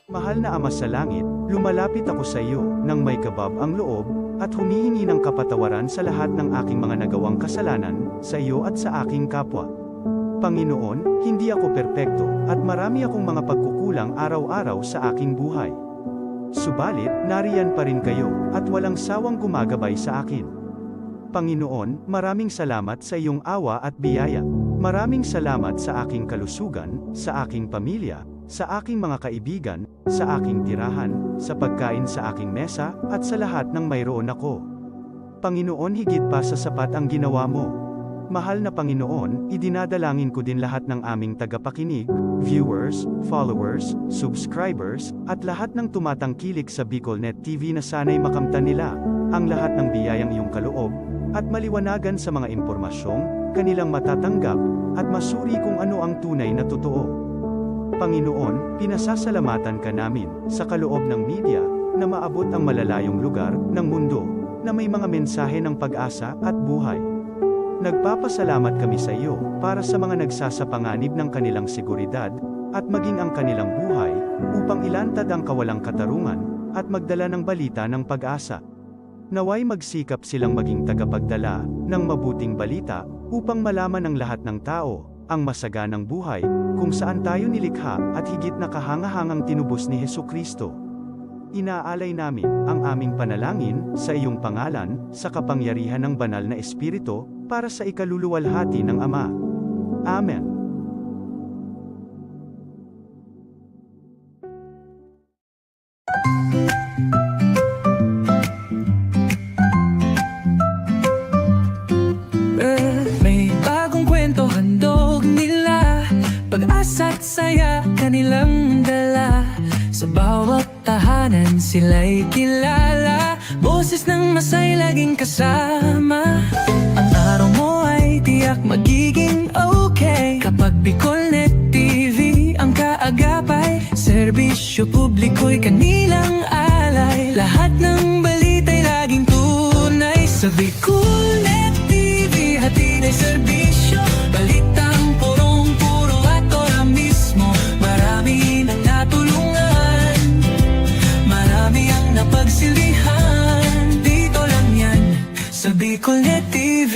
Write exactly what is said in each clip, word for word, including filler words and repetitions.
Mahal na Ama sa Langit, lumalapit ako sa iyo nang may kabab ang loob at humihingi ng kapatawaran sa lahat ng aking mga nagawang kasalanan sa iyo at sa aking kapwa. Panginoon, hindi ako perpekto at marami akong mga pagkukulang araw-araw sa aking buhay. Subalit, nariyan pa rin kayo at walang sawang gumagabay sa akin. Panginoon, maraming salamat sa iyong awa at biyaya. Maraming salamat sa aking kalusugan, sa aking pamilya, sa aking mga kaibigan, sa aking tirahan, sa pagkain sa aking mesa, at sa lahat ng mayroon ako. Panginoon, higit pa sa sapat ang ginawa mo. Mahal na Panginoon, idinadalangin ko din lahat ng aming tagapakinig, viewers, followers, subscribers, at lahat ng tumatangkilik sa BicolNet T V na sana'y makamtan nila ang lahat ng biyayang iyong kaloob at maliwanagan sa mga impormasyong kanilang matatanggap at masuri kung ano ang tunay na totoo. Panginoon, pinasasalamatan ka namin sa kaloob ng media na maabot ang malalayong lugar ng mundo na may mga mensahe ng pag-asa at buhay. Nagpapasalamat kami sa iyo para sa mga nagsasapanganib ng kanilang seguridad at maging ang kanilang buhay upang ilantad ang kawalang katarungan at magdala ng balita ng pag-asa. Naway magsikap silang maging tagapagdala ng mabuting balita upang malaman ng lahat ng tao ang masaganang buhay kung saan tayo nilikha at higit na kahangahangang tinubos ni Jesu-Cristo. Inaalay namin ang aming panalangin sa iyong pangalan, sa kapangyarihan ng Banal na Espiritu, para sa ikaluluwalhati ng Ama. Amen. May bagong kwento handog nila, pag-asa at saya kanilang dala. Sa bawat tahanan sila'y kilala, boses ng masay laging kasama. Ang araw mo ay tiyak magiging okay kapag BicolNet T V ang kaagapay. Serbisyo publiko'y kanilang alay, lahat ng balita'y laging tunay. Sa BicolNet T V, hatid ay serbisyo, balitang purong-puro at ora mismo. Marami nang natulungan, marami ang napagsilbihan. Dito lang yan, sa BicolNet T V.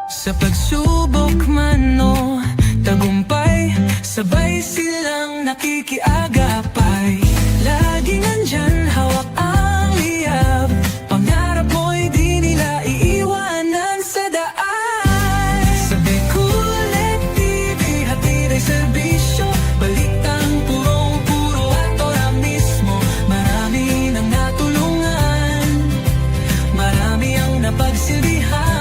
Sa pagsubok man o tagumpay, sabay silang nakikiagapay. Laging nandyan, hawak ang liyab, pangarap mo'y di nila iiwanan sa daan. Sa BicolNet T V, hatid ay serbisyo, balitang purong-puro at ora mismo. Marami nang natulungan, marami ang napagsilbihan.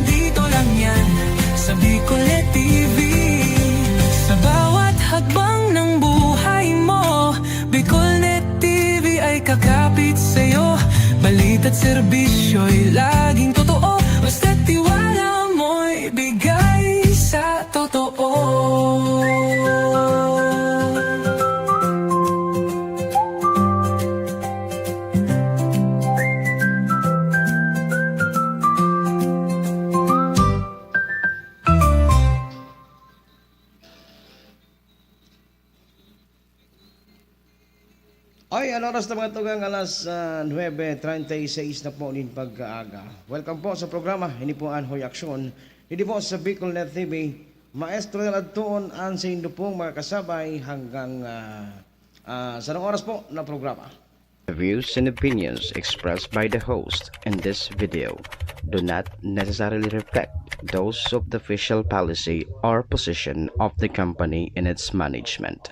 Dito lang yan, sa BicolNet T V. Sa bawat hakbang ng buhay mo, BicolNet T V ay kakapit sa'yo. Balita't serbisyo'y laging totoo, basta't tiwala mo'y bigay sa totoo. Ay, an oras na, mga tugang, alas, ah, nuebe treinta y seis na po nin pagkaaga. Welcome po sa programa, ini po an Hoy Aksyon. Ini po sa BicolNet T V, Maestro Nel Adtuon an saindo pong makakasabay hanggang, ah, ah, sarong oras po na programa. The views and opinions expressed by the host in this video do not necessarily reflect those of the official policy or position of the company and its management.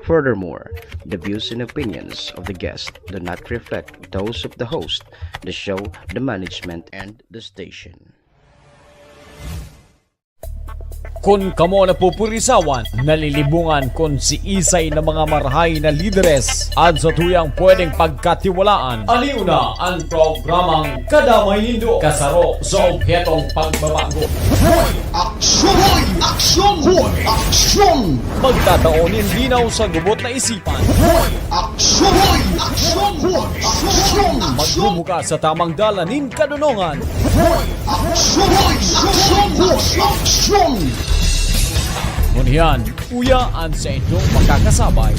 Furthermore, the views and opinions of the guest do not reflect those of the host, the show, the management, and the station. Kun kamo napupurisawan, nalilibungan kun siisay na mga marahay na lideres an satuyang pwedeng pagkatiwalaan, aliw na an programang Kadamay Nindo, kasaro sa obhetong pagbabago. Hoy! Aksyon! Hoy! Aksyon! Hoy! Aksyon! Magtatao nin linaw sa gubot na isipan. Hoy! Aksyon! Hoy! Aksyon! Hoy! Aksyon! Bumuka sa tamang dalan nin kadonongan. Aksyon! Aksyon! Aksyon! Ngunyan, uya an saindong makakasabay.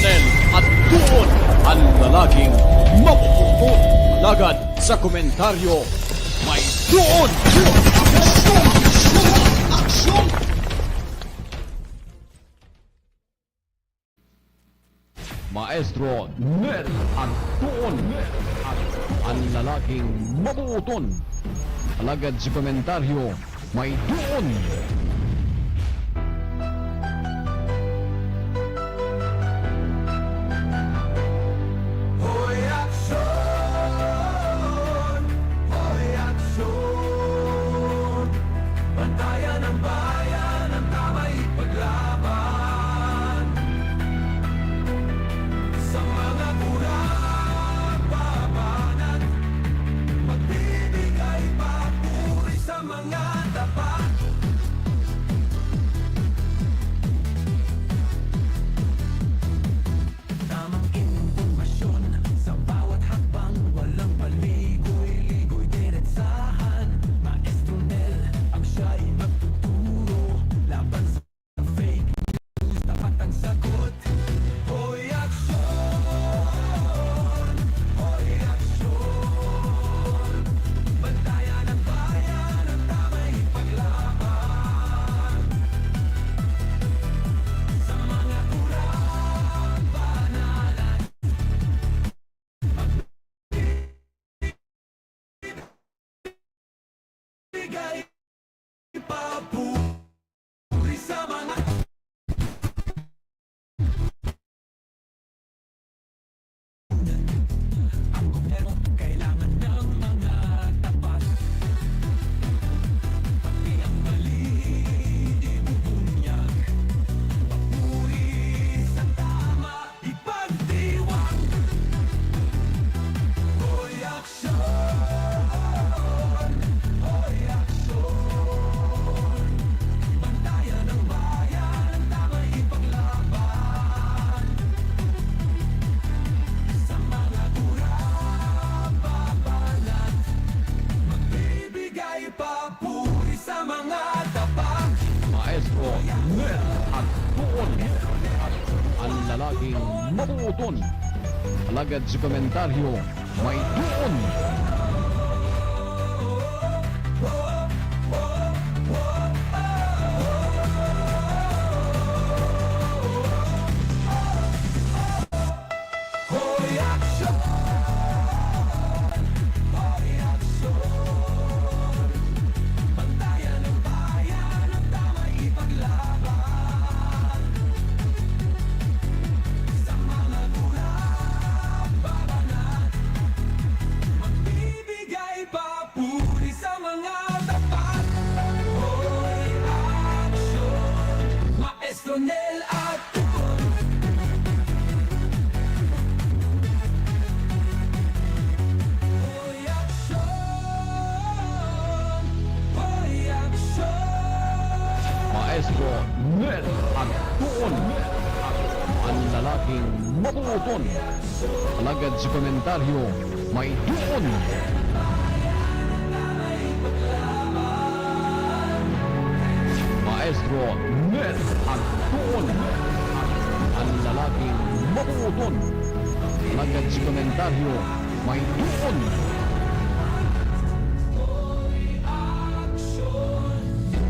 Nel at Tuon, an lalaging mapupuon. Alagad sa komentaryo, may tuon! Aksyon! Aksyon! Maestro Nel Anton, an lalaking mabuoton. Alagad sa komentaryo, may doon. Hoy, aksyon! Hoy, aksyon! Bantayan ang bayan, ang tamang ipaglaban. Sa mga kurang babanat, magbibigay papuri sa mga tapat. Tamang impormasyon sa bawat hakbang, walang paligoy-ligoy, diretsahan. Maestro Nel ang siya'y magtuturo laban sa fake news, tapat ang sagot. Hoy, aksyon! Hoy, aksyon! Bantayan ang bayan, ang tamang ipaglaban. Sa mga kurang banat, bigay papuri sa mga Ang gobyerno kailangan ng mga tapat. Pati ang mali, ibubunyag. Papuri sa tama, ipagdiwang. Hoy, aksyon! Hoy, aksyon! Bantayan ang bayan, ang tamang ipaglaban. Sa mga kurang babanat, magbibigay papuri sa mga tapat. Maestro Nel Anton, an lalaking mabuoton. Alagad sa komentaryo, may doon. Hoy, aksyon! Hoy, aksyon! Bantayan ang bayan, ang tamang ipaglaban. Sa mga kurang babanat, magbibigay papuri sa mga tapat. Hoy, aksyon! Maestro Nel Ator. Hoy, aksyon! Hoy, aksyon! Maestro Nel Anton, an lalaking mabuoton. Alagad sa komentaryo, may doon. Maestro Nel Anton, an lalaking mabuoton. Alagad sa komentaryo, may doon.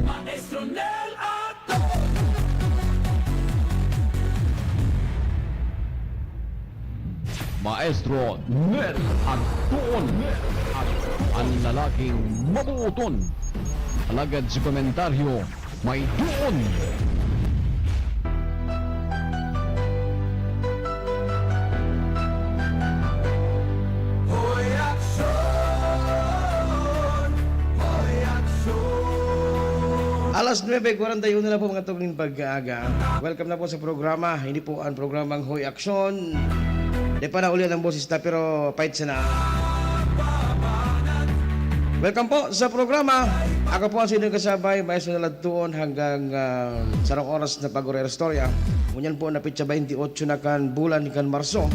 Maestro Nel Anton. Maestro Nel Anton, an lalaking mabuoton. Alagad sa komentaryo, may doon. Hoy, aksyon! Hoy, aksyon! Alas nuebe kwarenta y uno na po, mga tugang nin pag-aaga. Welcome na po sa programa. Ini po an programang Hoy Aksyon. Di pa naulian ang boses na, pero pait sana. Welcome po sa programa. Ako po an saindong kasabay, Maestro Nel Anton, hanggang, ah, sarong oras na pag-orya-istorya. Ngunyan po, napitsa baynti otso na kan bulan kan Marso.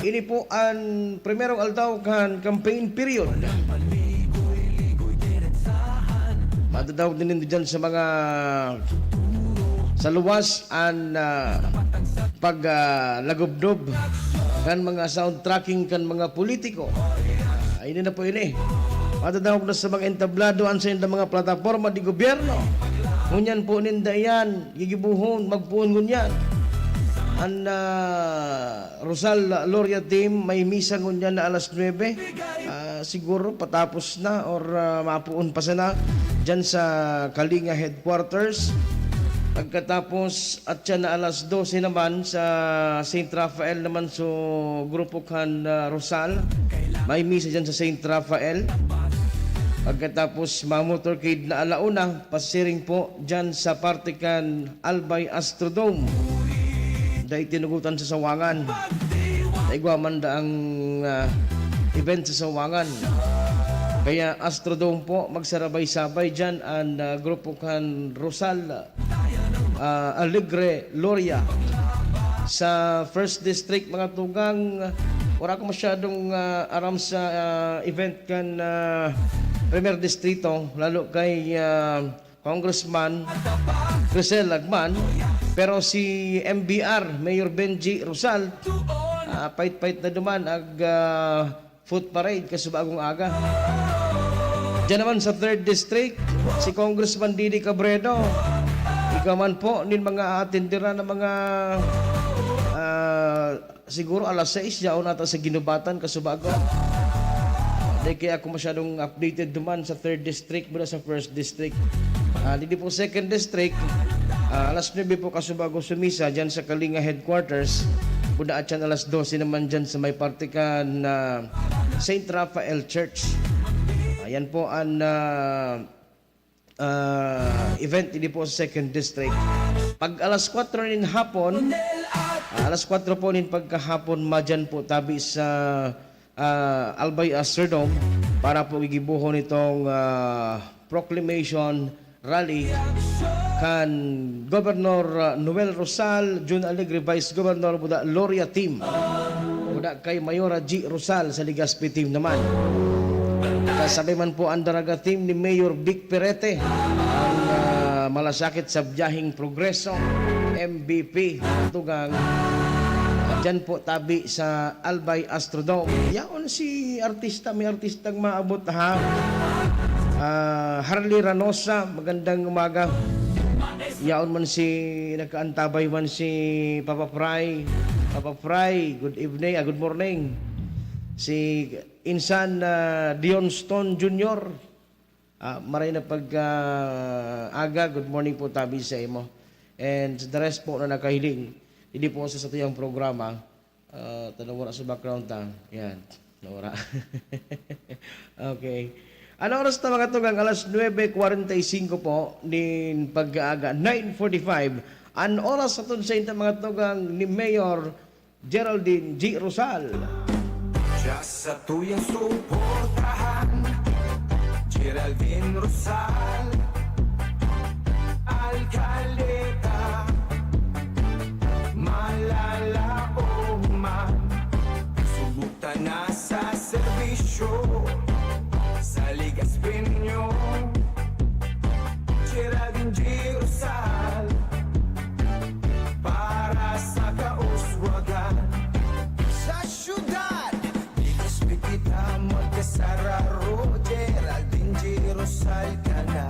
Ini po an primerong aldaw kan campaign period. Madadangog din nindo dyan sa mga sa luwas an, ah, pag, ah, lagubdob kan mga soundtracking kan mga politiko. Ah, ini na po ini. Madadangog na sa mga entablado an saindang mga plataporma de gobyerno. Ngunyan po ninda iyan gigibohon, magpoon ngunyan. An, ah, Rosal Loria Team, may misa ngunyan na alas nuebe. Ah, siguro patapos na or, ah, mapoon pa sana dyan sa Kalinga Headquarters. Pagkatapos, at siya na alas dose naman sa Saint Raphael naman, so grupo kan, ah, Rosal. May misa dyan sa Saint Raphael. Pagkatapos, mga motorcade na alauna, pasiring po dyan sa parte kan Albay Astrodome. Dai tinugutan sa Sawangan. Naigwa man da ang, ah, event sa Sawangan. Kaya Astrodome po, magsarabay-sabay dyan ang, ah, grupo kan Rosal, ah, Alegre Loria. Sa First District, mga tugang, wala ko masyadong, ah, aram sa, ah, event kan, ah, Primer Distrito, lalo kay, ah, Congressman Crisel Lagman, pero si M B R, Mayor Benji Rosal, ah, pait-pait na duman ag, ah, foot parade kasubagong aga. Diyan naman sa Third District, si Congressman Didi Cabredo. Ika man po nin mga aatindera ng mga, ah, siguro alas sais, yaon ata sa ginubatan, kasubago. Di kaya ako masyadong updated duman sa Third District, mula sa First District. Ah, didi po Second District, ah, alas nuebe po kasubago sumisa dyan sa Kalinga Headquarters. Buda at yan alas dose naman dyan sa may parte kan, ah, Saint Raphael Church. Ayan po ang, ah, ah, event didi po sa Second District. Pag alas kwatro nin hapon, ah, alas kwatro po nin pagkahapon, madyan po tabi sa, ah, Albay Astrodome para po gigibohon itong, ah, proclamation rally kan Gobernador, ah, Noel Rosal, Jun Alegre, Vice Governor, buda Loria Team. Buda kay Mayora G Rosal sa Legazpi Team naman. Kasabi man po ang Daraga Team ni Mayor Vic Perete, ang, ah, malasakit sa biyaheng progreso, M V P, tugang. Diyan po tabi sa Albay Astrodome. Yaon si artista, may artistang maabot, ha? Ah, Harley Ranosa, magandang umaga. Yaon man si, nagkaantabay man si Papa Fry. Papa Fry, good evening, ah, good morning. Si Insan, ah, Dion Stone Junior, ah, maray na pag, ah, aga, good morning po tabi sa imo. And the rest po na nakahiling, hindi po sa satuyang programa, ah, ta nawara sa background ta. Yan, nawara. Okay. Ano oras na, mga tugang? Alas nuebe kwarenta y singko po nin pag-aaga, nine forty-five. An oras sa tunsa, mga tugang, ni Mayor Geraldine G Rosal. Siya sa tuyang suportahan, Geraldine Rosal, alkaldeta, malalaog man, subok ta na sa serbisyo, sa Legazpi Union, Geraldine G Rosal, para sa kauswagan. Sa syudad, Legazpi kita magkasararo, Geraldine G Rosal ka na.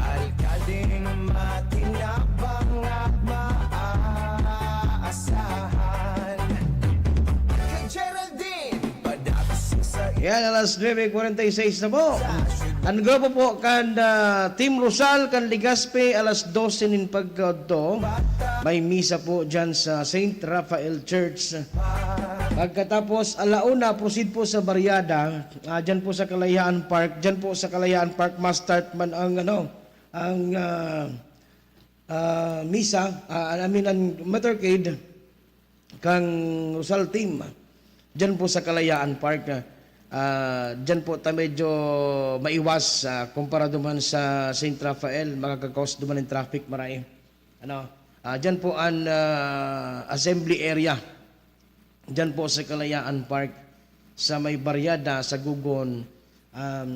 Alkaldeng makinabang at maaasahan. Kay Geraldine, padagos sa Yan, alas nuebe kwarenta y seis na po. Ang grupo po kan, ah, Team Rosal kan Legazpi, alas dose nin pagkaudto, may misa po dyan sa Saint Raphael Church. Pagkatapos, alauna, proceed po sa Barriada, ah, dyan po sa Kalayaan Park. Dyan po sa Kalayaan Park, ma-start man ang, ano, ang, ah, ah, misa, ah, I mean, ang motorcade kan Rosal Team. Diyan po sa Kalayaan Park, ah, diyan po ta medyo maiwas, ah, kumpara duman sa Saint Raphael, makaka-cause duman ng traffic, maray. Ano? Ah, diyan po ang, ah, assembly area. diyan po sa Kalayaan Park, sa may baryada sa Gugon, um,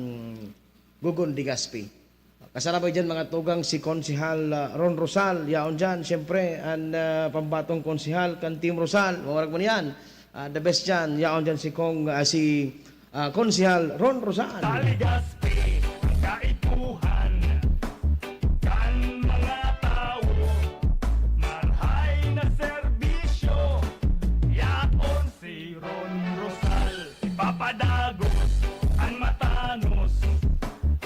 Gugon, Legazpi. Kasarabay diyan, mga tugang, si Konsehal, ah, Ron Rosal, yaon diyan. Siyempre, an, ah, pambatong konsehal kan Team Rosal, mawarag man yan. Ah, the best diyan, yaon diyan si Kong, ah, si, ah, Konsehal Ron Rosal. Sa Legazpi, ang kaipuhan kan mga tawo, marahay na serbisyo, yaon si Ron Rosal. Ipapadagos ang matanos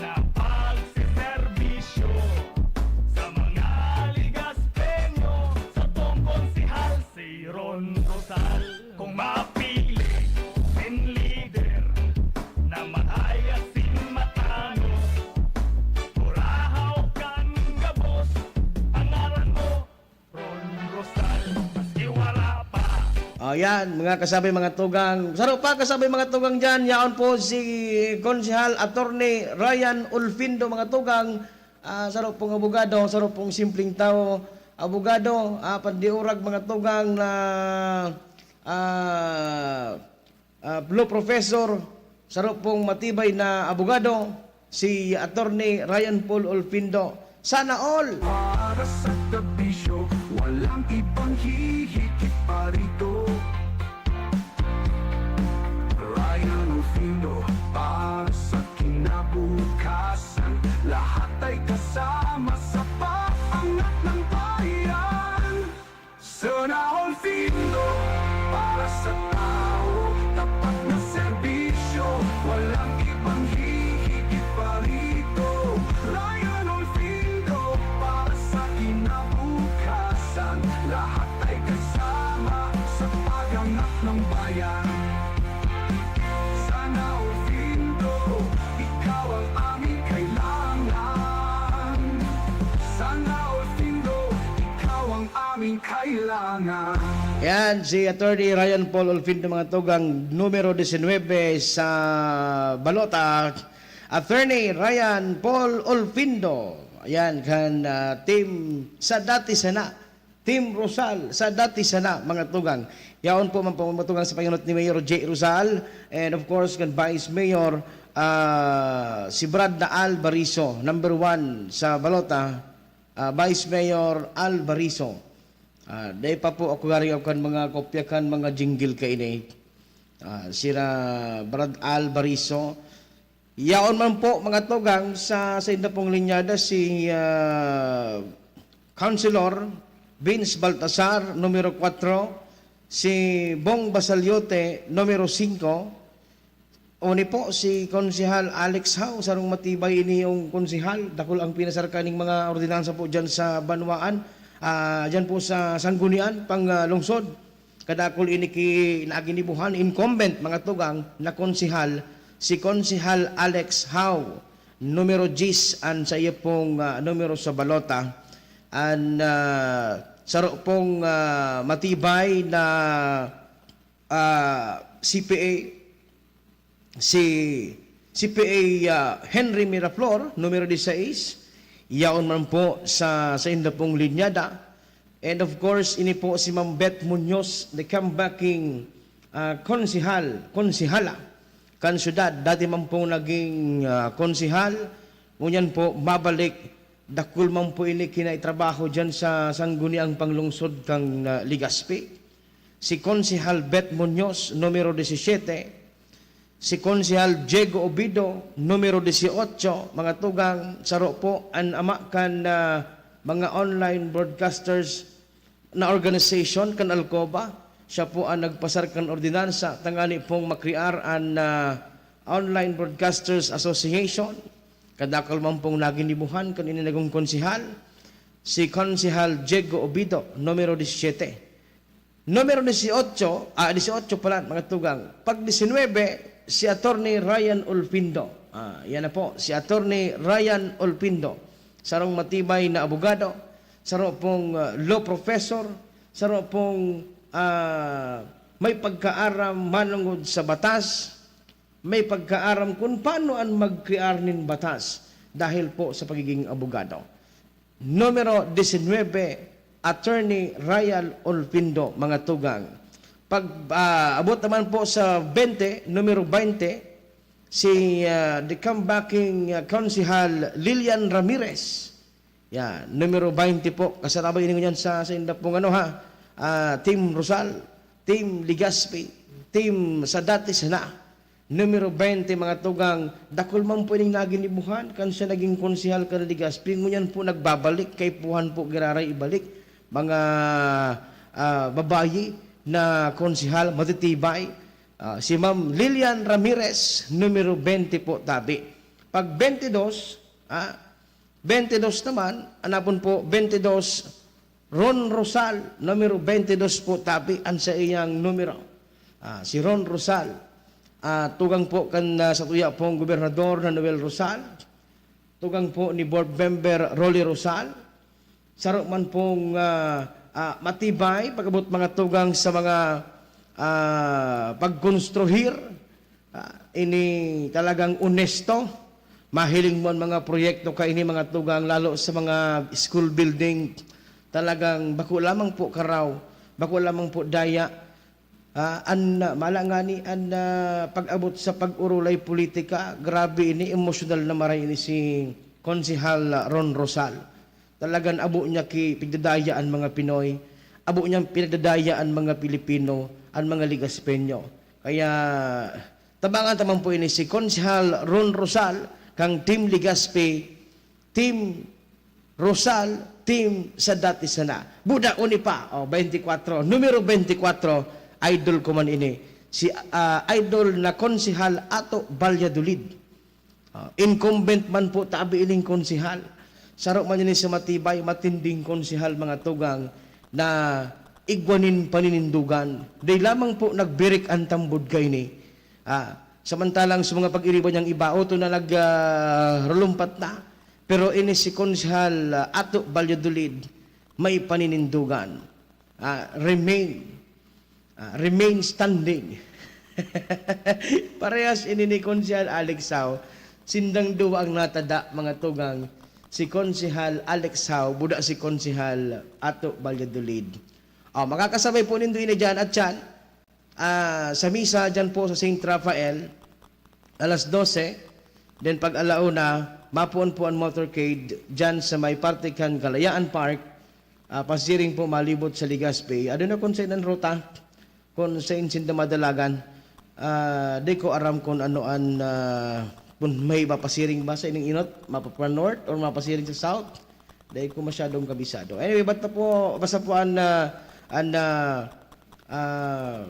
na pagseserbisyo sa mga Legazpeño, sa tong konsehal si Ron Rosal. Kung mapili, sin lider na mahayag sin matanos, kurahaw kan gabos, pangaran mo, Ron Rosal, maski wala pa. Ayan, mga kasabay, mga tugang. Saro pa, kasabay, mga tugang, dyan. Yaon po si Konsehal Attorney Ryan Ulfindo, mga tugang. Ah, saro pong abogado, saro pong simpleng tao. Abogado, ah, pandiurag, mga tugang, na, ah, ah, law professor, saro pong matibay na abogado, si Attorney Ryan Paul Ulfindo. Sana all! Para sa serbisyo, walang ibang hihigit pa rito. Ryan Ulfindo, para sa kinabukasan, lahat ay kasama sa paangat ng bayan. Sana all Findo, para sa tao, tapat na serbisyo, walang ibang hihigit pa rito. Ryan Ulfindo, para sa kinabukasan, lahat ay kasama sa pagangat ng bayan. Sana all Findo, ikaw ang aming kailangan. Sana all Findo, ikaw ang aming kailangan. Yan, si Attorney Ryan Paul Ulfindo, mga tugang, numero disinwebe sa balota. Attorney Ryan Paul Ulfindo. Yan, kan, ah, team sa dati sana. Team Rosal sa dati sana, mga tugang. Yaon po man po, mga tugang, sa pangenot ni Mayor Jay Rosal. And of course, kan Vice Mayor, ah, si Brad na Al Bariso, number one sa balota. Ah, Vice Mayor Al Bariso. Ah, dai pa po ako gari kan mga kopya kan mga jingle kaini. Ah, sira Brad Al Bariso. Yaon man po, mga tugang, sa, sa inda pong linyada si, ah, Councilor Vince Baltasar, numero kwatro, si Bong Basaliote, numero singko, o ni po si Konsehal Alex Hao, sarong matibay ini yung konsehal, dakul ang pinasar kaning mga ordinansa po dyan sa banwaan, ah, dyan po sa Sanggunian, pang, ah, lungsod. Kadakul ini ki-, naginibuhan, incumbent, mga tugang, na konsehal, si Konsehal Alex Hao, numero diyes an saiya pong, ah, numero sa balota. An, ah, saro pong, ah, matibay na, ah, C P A, si C P A, ah, Henry Miraflor, numero disais, yaon man po sa, sa inda pong linyada. And of course, ini po si Ma'am Beth Muñoz, the comebacking, ah, konsehal, konsehala kan syudad. Dati man pong naging, ah, konsehal, ngunyan po, mabalik. Dakul man po ini kinaitrabaho dyan sa Sangguniang Panglungsod kan, ah, Legazpi. Si Konsehal Beth Muñoz, numero disisiete, si Konsehal Diego Obido, numero disiotso, mga tugang, saro po an ama kan, ah, mga online broadcasters na organization kan Alcoba. Siya po an nagpasar kan ordinansa tangani pong makrear an, ah, Online Broadcasters Association. Kadakul man pong naginibuhan kan ini nagong konsehal, si Konsehal Diego Obido, numero disisiete. Numero disiotso, ah, disiotso pala, mga tugang. Pag disinwebe, si Attorney Ryan Ulfindo. Ah, yan na po, si Attorney Ryan Ulfindo. Sarong matibay na abogado, saro pong, ah, law professor, saro pong, ah, may pagkaaram manongod sa batas, may pagkaaram kun paano an magkrear nin batas dahil po sa pagiging abogado. Numero disinwebe, Attorney Ryan Ulfindo, mga tugang. Pag, ah, abot naman po sa bente, numero bente, si, ah, the comebacking, ah, Konsehal Lilian Ramirez. Yan, numero bente po. Kasarabay ini ngunyan sa, sa inda pong ano ha, ah, Team Rosal, Team Legazpi, Team Sadati sana. Numero bente, mga tugang, dakul man po ining naginibuhan kan siya naging konsehal kan Legazpi. Ngunyan po nagbabalik, kaipuhan po giraray ibalik. Mga, ah, babayi na konsehal, matitibay. Ah, si Ma'am Lilian Ramirez, numero bente po, tabi. Pag bente dos, ah, bente dos naman, anapon po, bente dos, Ron Rosal, numero bente dos po, tabi an saiyang numero. Ah, si Ron Rosal, ah, tugang po kan, ah, satuya pong gobernador na Noel Rosal, tugang po ni Board Member Rolly Rosal, saro man pong, ah, ah, matibay, pag-abot mga tugang sa mga, ah, pagkonstruhir, ah, ini talagang onesto. Mahiling mo an mga proyekto kaini, mga tugang, lalo sa mga school building. Talagang bako lamang po karaw, bako lamang po daya. Ah, an, mala ngani an, ah, pag-abot sa pag-orolay politika, grabe ini, emosyonal na maray ini si Konsehal, ah, Ron Rosal. Talagang abo niya ki-, pigdadaya an mga Pinoy, abo niyang pinagdadaya an mga Pilipino, an mga Legazpeño. Kaya, tabangan ta man po ini si Konsehal Ron Rosal, kang Team Legazpi, Team Rosal, Team Sadati sana. Buda, uni pa, o, bente kwatro. Numero bente kwatro, idol ko man ini. Si, ah, idol na Konsehal Ato Valladolid. Ah, incumbent man po tabi ining konsehal. Saro man ini sa matibay, matinding konsehal, mga tugang, na igwa nin paninindugan. Dai lamang po nagbirik an tambod kaini. Ah, samantalang sa mga pag-iriba niyang iba, oto na nag, ah, rulumpat na. Pero ini si Konsehal, ah, Ato Valladolid, may paninindugan. Ah, remain. Ah, remain standing. Parehas ini ni Konsehal Alex Sao. Sindang duwa ang natada, mga tugang. Si Konsehal Alex Sao, buda si Konsehal Ato Valladolid. Oh, makakasabay po nindo ini dyan at dyan. Ah, sa misa dyan po sa Saint Raphael, alas dose, then pag alauna, mapuon po an motorcade dyan sa may parte kan Kalayaan Park, ah, pasiring po malibot sa Legazpi. I don't know kung saan an ruta, kung saan sinda madalagan. Ah, di ko aram kung ano an, ah, kung may mapasiring ba sa ining inot, mapapa-north or mapasiring sa south. Dai ko masyadong kabisado. Anyway, basta po, basta po an, ah, an, ah, ah,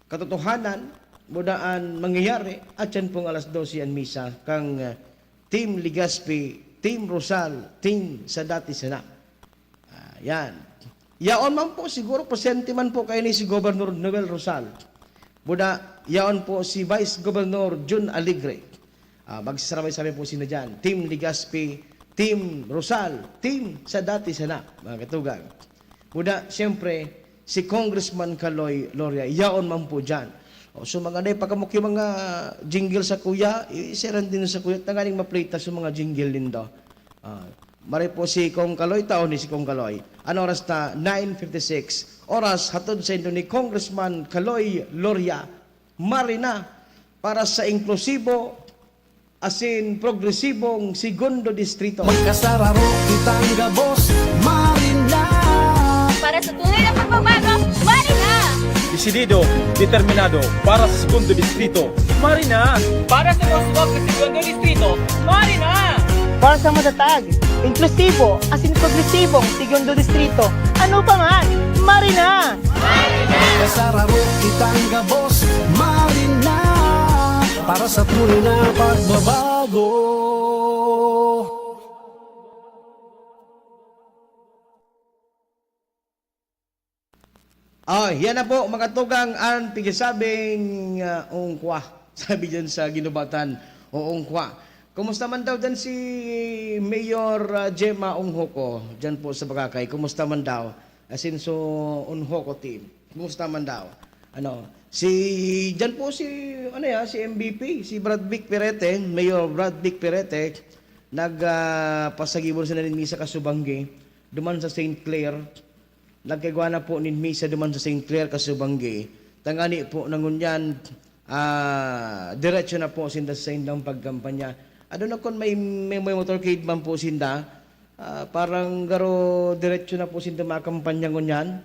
katotohanan, buda an mangyayari, at yan pong alas dose an misa, kang, ah, Team Legazpi, Team Rosal, Team Sadati sana. Ah, yan. Yaon man po, siguro presente man po kaini si Gobernador Noel Rosal. Buda, yaon po si Vice Governor Jun Alegre. Ah, magsasabay-sabay po sila dyan. Team Legazpi, Team Rosal, Team Sadati sana, mga katugang. Buda, siyempre, si Congressman Kaloy Loria, yaon man po dyan. O, so, mga day, pagkamukyo mga jingle sa kuya, i-share din sa kuya, tanganing maplay ta sa mga jingle nindo. Ah, maray po si Kong Kaloy, tao ni si Kong Kaloy. Ano oras na? Nine fifty-six. Oras, hatod sa indo ni Congressman Kaloy Loria. Marina, para sa inklusibo asin progresibong Segundo Distrito. Magkasararo kitang gabos, Marina. Para sa tunay na pagbabago, Marina! Desidido, determinado para sa Segundo Distrito, Marina! Para sa mas suwag na Segundo Distrito, Marina! Para sa matatag, inklusibo, asin progresibong Segundo Distrito, ano pa man, Marina! Kasararo kitang gabos, Marina, para sa tunay na pagbabago. Oh, yan na po, mga tugang, ang pigsasabing, ah, ungkwa. Sabi dyan sa ginubatan, o ungkwa. Kumusta man daw dyan si Mayor, ah, Gemma Unghoco, dyan po sa Boracay? Kumusta man daw? Asin so Unghoco team. Kumusta man daw? Ano, si, dyan po si, ano yan, si M V P, si Brad Vic Perete, Mayor Brad Vic Perete, nag, ah, pasagibon sila nin misa kasubanggi, duman sa Saint Clair. Nagkaigwa na po nin misa duman sa Saint Clair, kasubanggi. Tangani po na ngunyan, ah, diretso na po sinda sa saindang pagkampanya. Ano na kun may, may, may motorcade man po sinda, ah, parang garo diretso na po sinda makampanya ngunyan.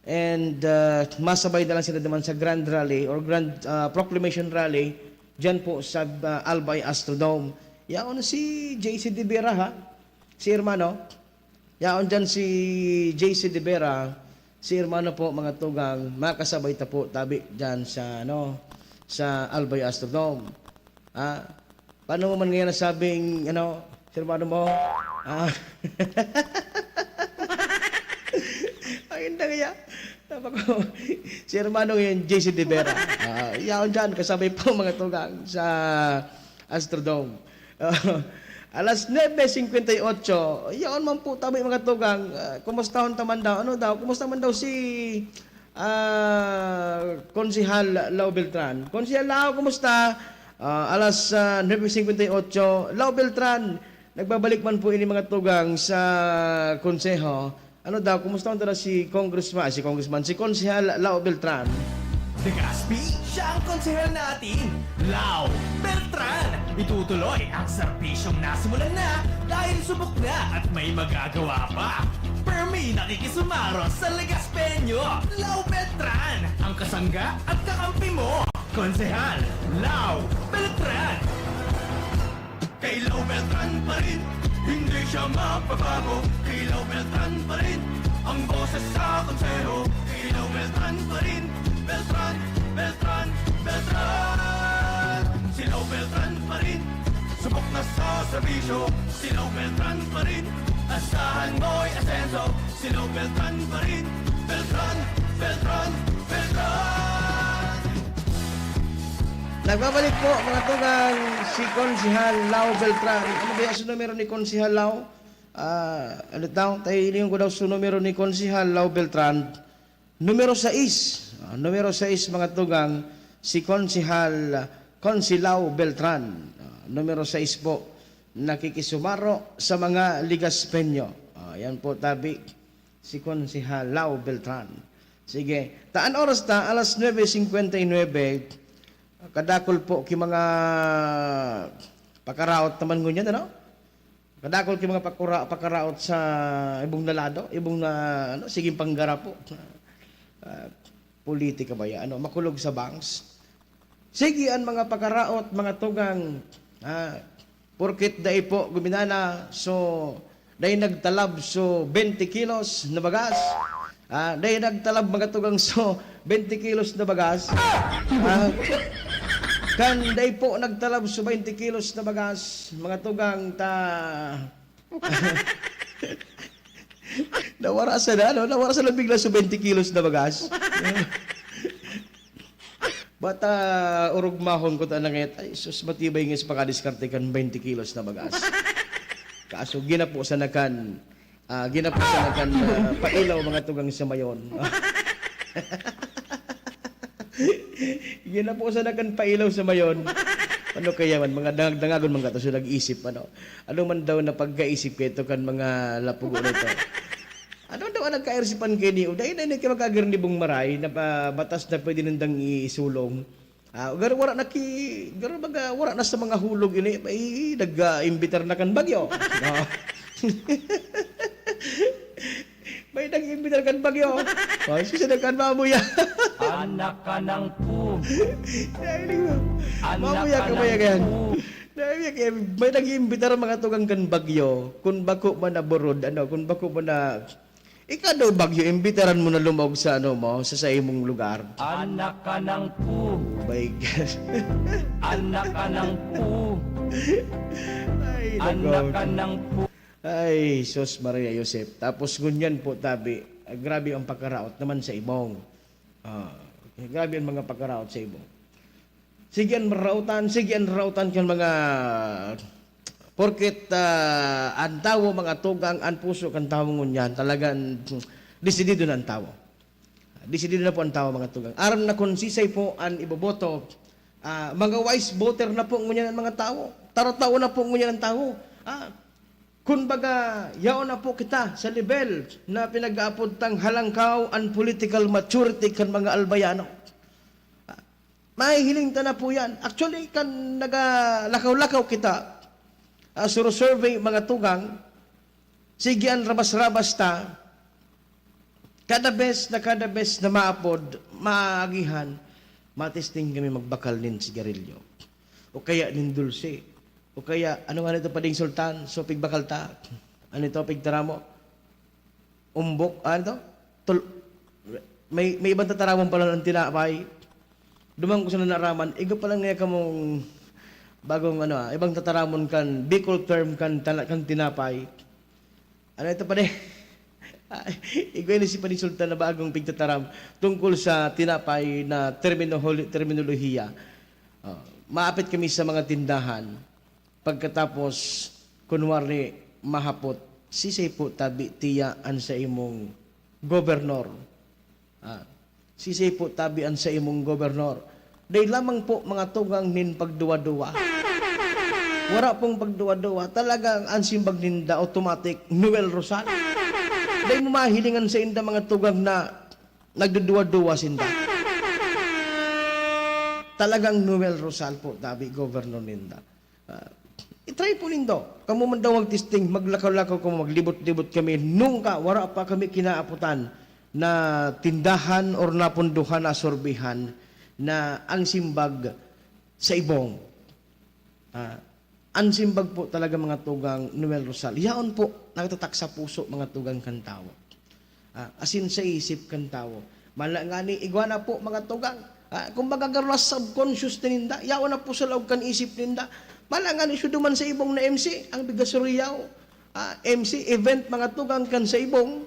And, ah, masabay na lang sila naman sa Grand Rally or Grand, ah, Proclamation Rally diyan po sa, ah, Albay Astrodome. Yaon si J C De Vera, ha? Si Hermano. Yaon diyan si J C De Vera, si Hermano po, mga tugang, makasabay ta po tabi diyan sa, ano, sa Albay Astrodome. Ah, paano mo man ngayon nasabing, ano, si Hermano mo? Ah. Ang inda kaya. Napako-, si Hermano ngayon, J C De Vera. Ah, yaon diyan, kasabay po, mga tugang, sa Astrodome. Alas nuebe cincuenta y ocho, yaon man po tabi, mga tugang. Ah, kumusta hon ta man daw? Ano daw? Kumusta man daw si, ah, Konsehal Lau Beltran? Konsehal Lau, kumusta? Ah, alas, ah, nuebe cincuenta y ocho. Lau Beltran, nagbabalik man po ini, mga tugang, sa konseho. Ano daw, kumusta daw si Congressman, si Congressman, si Konsehal Lau Beltran? Legazpi, siya ang konsehal natin, Lau Beltran. Itutuloy ang serbisyong nasimulan na dahil subok na at may magagawa pa. Permi nakikisumaro sa Legazpeño, Lau Beltran. Ang kasangga at kakampi mo, Konsehal Lau Beltran. Kay Lau Beltran pa rin, hindi siya magbabago. Kay Lau Beltran pa rin, ang boses sa konseho. Kay Lau Beltran pa rin, Beltran, Beltran, Beltran. Si Lau Beltran pa rin, subok na sa serbisyo. Si Lau Beltran pa rin, asahan mo'y asenso. Si Lau Beltran pa rin, Beltran, Beltran, Beltran. Nagbabalik po, mga tugang, si Konsehal Lau Beltran. Ano ba yung numero ni Konsehal Lau? Ah, ano daw? Tayo, iliyon ko daw sa numero ni Konsehal Lau Beltran. Numero sais. Ah, numero sais, mga tugang, si Konsehal, Konsi Lau Beltran. Ah, numero sais po, nakikisumaro sa mga Ligaspeño. Ah, yan po, tabi, si Konsehal Lau Beltran. Sige, taan oras ta, alas nuebe cincuenta y nueve. Kadakul po ki mga pakaraot naman ngunyan, ano? Kadakul ki mga pakura-, pakaraot sa ibong na lado, ibong na, ano, siging panggarapo. Ah, politika ba yan? Ano, makulog sa banks? Sige, an mga pakaraot, mga tugang, ah, porket dai po guminana, so, dai nagtalab, so, twenty kilos na bagas. Ah, dai nagtalab, mga tugang, so, twenty kilos na bagas. Ah, kan dai po nagtalab, so, twenty kilos na bagas, mga tugang, ta Nawara sa na, ano? Nawara sa bigla sa twenty kilos na bagas. Bata, orog mahon ko ta na ngayon. Ay, sus, matibay nga sa pakadiskarte kan twenty kilos na bagas. Kaso, ginapo sa nakan, ah, ginapo sa nakan, ah, pailaw, mga tugang sa mayon. Ginapo sa nakan pailaw sa mayon. Ano kaya man, mga dangag-dangagon man kato, so nag-isip, ano? Ano man daw na pagkaisip kaito kan mga lapugo na ito? Ano daw ang nagkairsipan kaini? O, dai na ini ka magkagirnibong maray na pa-, batas na pwede nindang isulong. Ah, garo wala na ki-, garo baga, wala na sa mga hulog ini, may nag-, ah, imbitar na kan bagyo. Ah. May nag-imbitar kan bagyo. Oh, susunod kan mamuya. Anak ka ng pu-, Dahil mo. Anak Mamuya ka ka ng maya ganyan. pu-, Dahil yan, kaya may nag-iimbitar mga tugang kan bagyo. Kung bako man na burod, ano, kung bako man na, ikaw daw bagyo, imbitaran mo na lumog sa, ano mo, sa, sa imong lugar. Anak ka ng pu-, My God. Anak ka ng pu-, Ay, Anak nagaw. ka ng pu-, Ay, sus, Maria, Josep. Tapos ngunyan po, tabi, ah, grabe ang pagkaraot naman sa imong. Ah, grabe ang mga pagkaraot sa imong. Sige an marautan, sige an rautan kan mga, porket, ah, an tawo, mga tugang, an puso kan tawo ngunyan, talagang desidido na an tawo. Desidido na po an tawo, mga tugang. Aram na kun sisay po an iboboto, ah, mga wise voter na po ngunyan an mga tawo. Tarataw na po ngunyan an tawo. Ah, Kun baga, yaon na po kita sa lebel na pinag-aapod tang halangkaw an political maturity kan mga Albayano. Mahihiling ta na po yan. Actually, kan nagalakaw-lakaw kita, ah, suru-survey, mga tugang, sige an rabas-rabas ta, kada bes na kada bes na maapod, maagihan, matesting kami magbakal nin sigarilyo. O kaya nin dulce. O kaya, ano nga nito, Pading Sultan? So, pigbakal ta. Ano ito, pigtaramo? Umbok, ano to? Tul-, may, may ibang tataramon pala ng tinapay. Duman ko sa nanaraman, igo pa lang niya kamong bagong, ano, ah, ibang tataramon kan, Bicol term kan tana-, kan tinapay. Ano ito pa din? Igwa ni si Pading Sultan na bagong pigtataram tungkol sa tinapay na terminoholi-, terminolohiya. Ah, maapit kami sa mga tindahan. Pagkatapos, kunwari, mahapot, "Sisay po tabi tiya an sa imong gobernor?" Ah, "Sisay po tabi an sa imong gobernor?" Dai lamang po, mga tugang, nin pagduwa-duwa. Wara pong pagduwa-duwa. Talagang an simbag ninda, automatic, "Noel Rosal." Dai mo mahiling an sainda, mga tugang, na nagduduwa-duwa sinda. Talagang Noel Rosal po tabi, gobernor ninda. Ah, i-try po nindo. Kamo man daw magtesting, maglakaw-lakaw kamo, maglibot-libot kami. Nungka, wara pa kami kinaapotan na tindahan or napunduhan, nasurbihan na ang simbag sa ibong. Ah, an simbag po talaga, mga tugang, Noel Rosal. Yaon po, nagtatak sa puso, mga tugang, kan tawo. Ah, asin sa isip kan tawo. Mala ngani, igwa na po, mga tugang. Ah, kumbaga, garo na subconscious na ninda. Yaon na po sa laog kan isip ninda. Mala ngani, siya duman sa ibong na M C, ang pigasuriyaw. Ah, M C, event, mga tugang, kan sa ibong.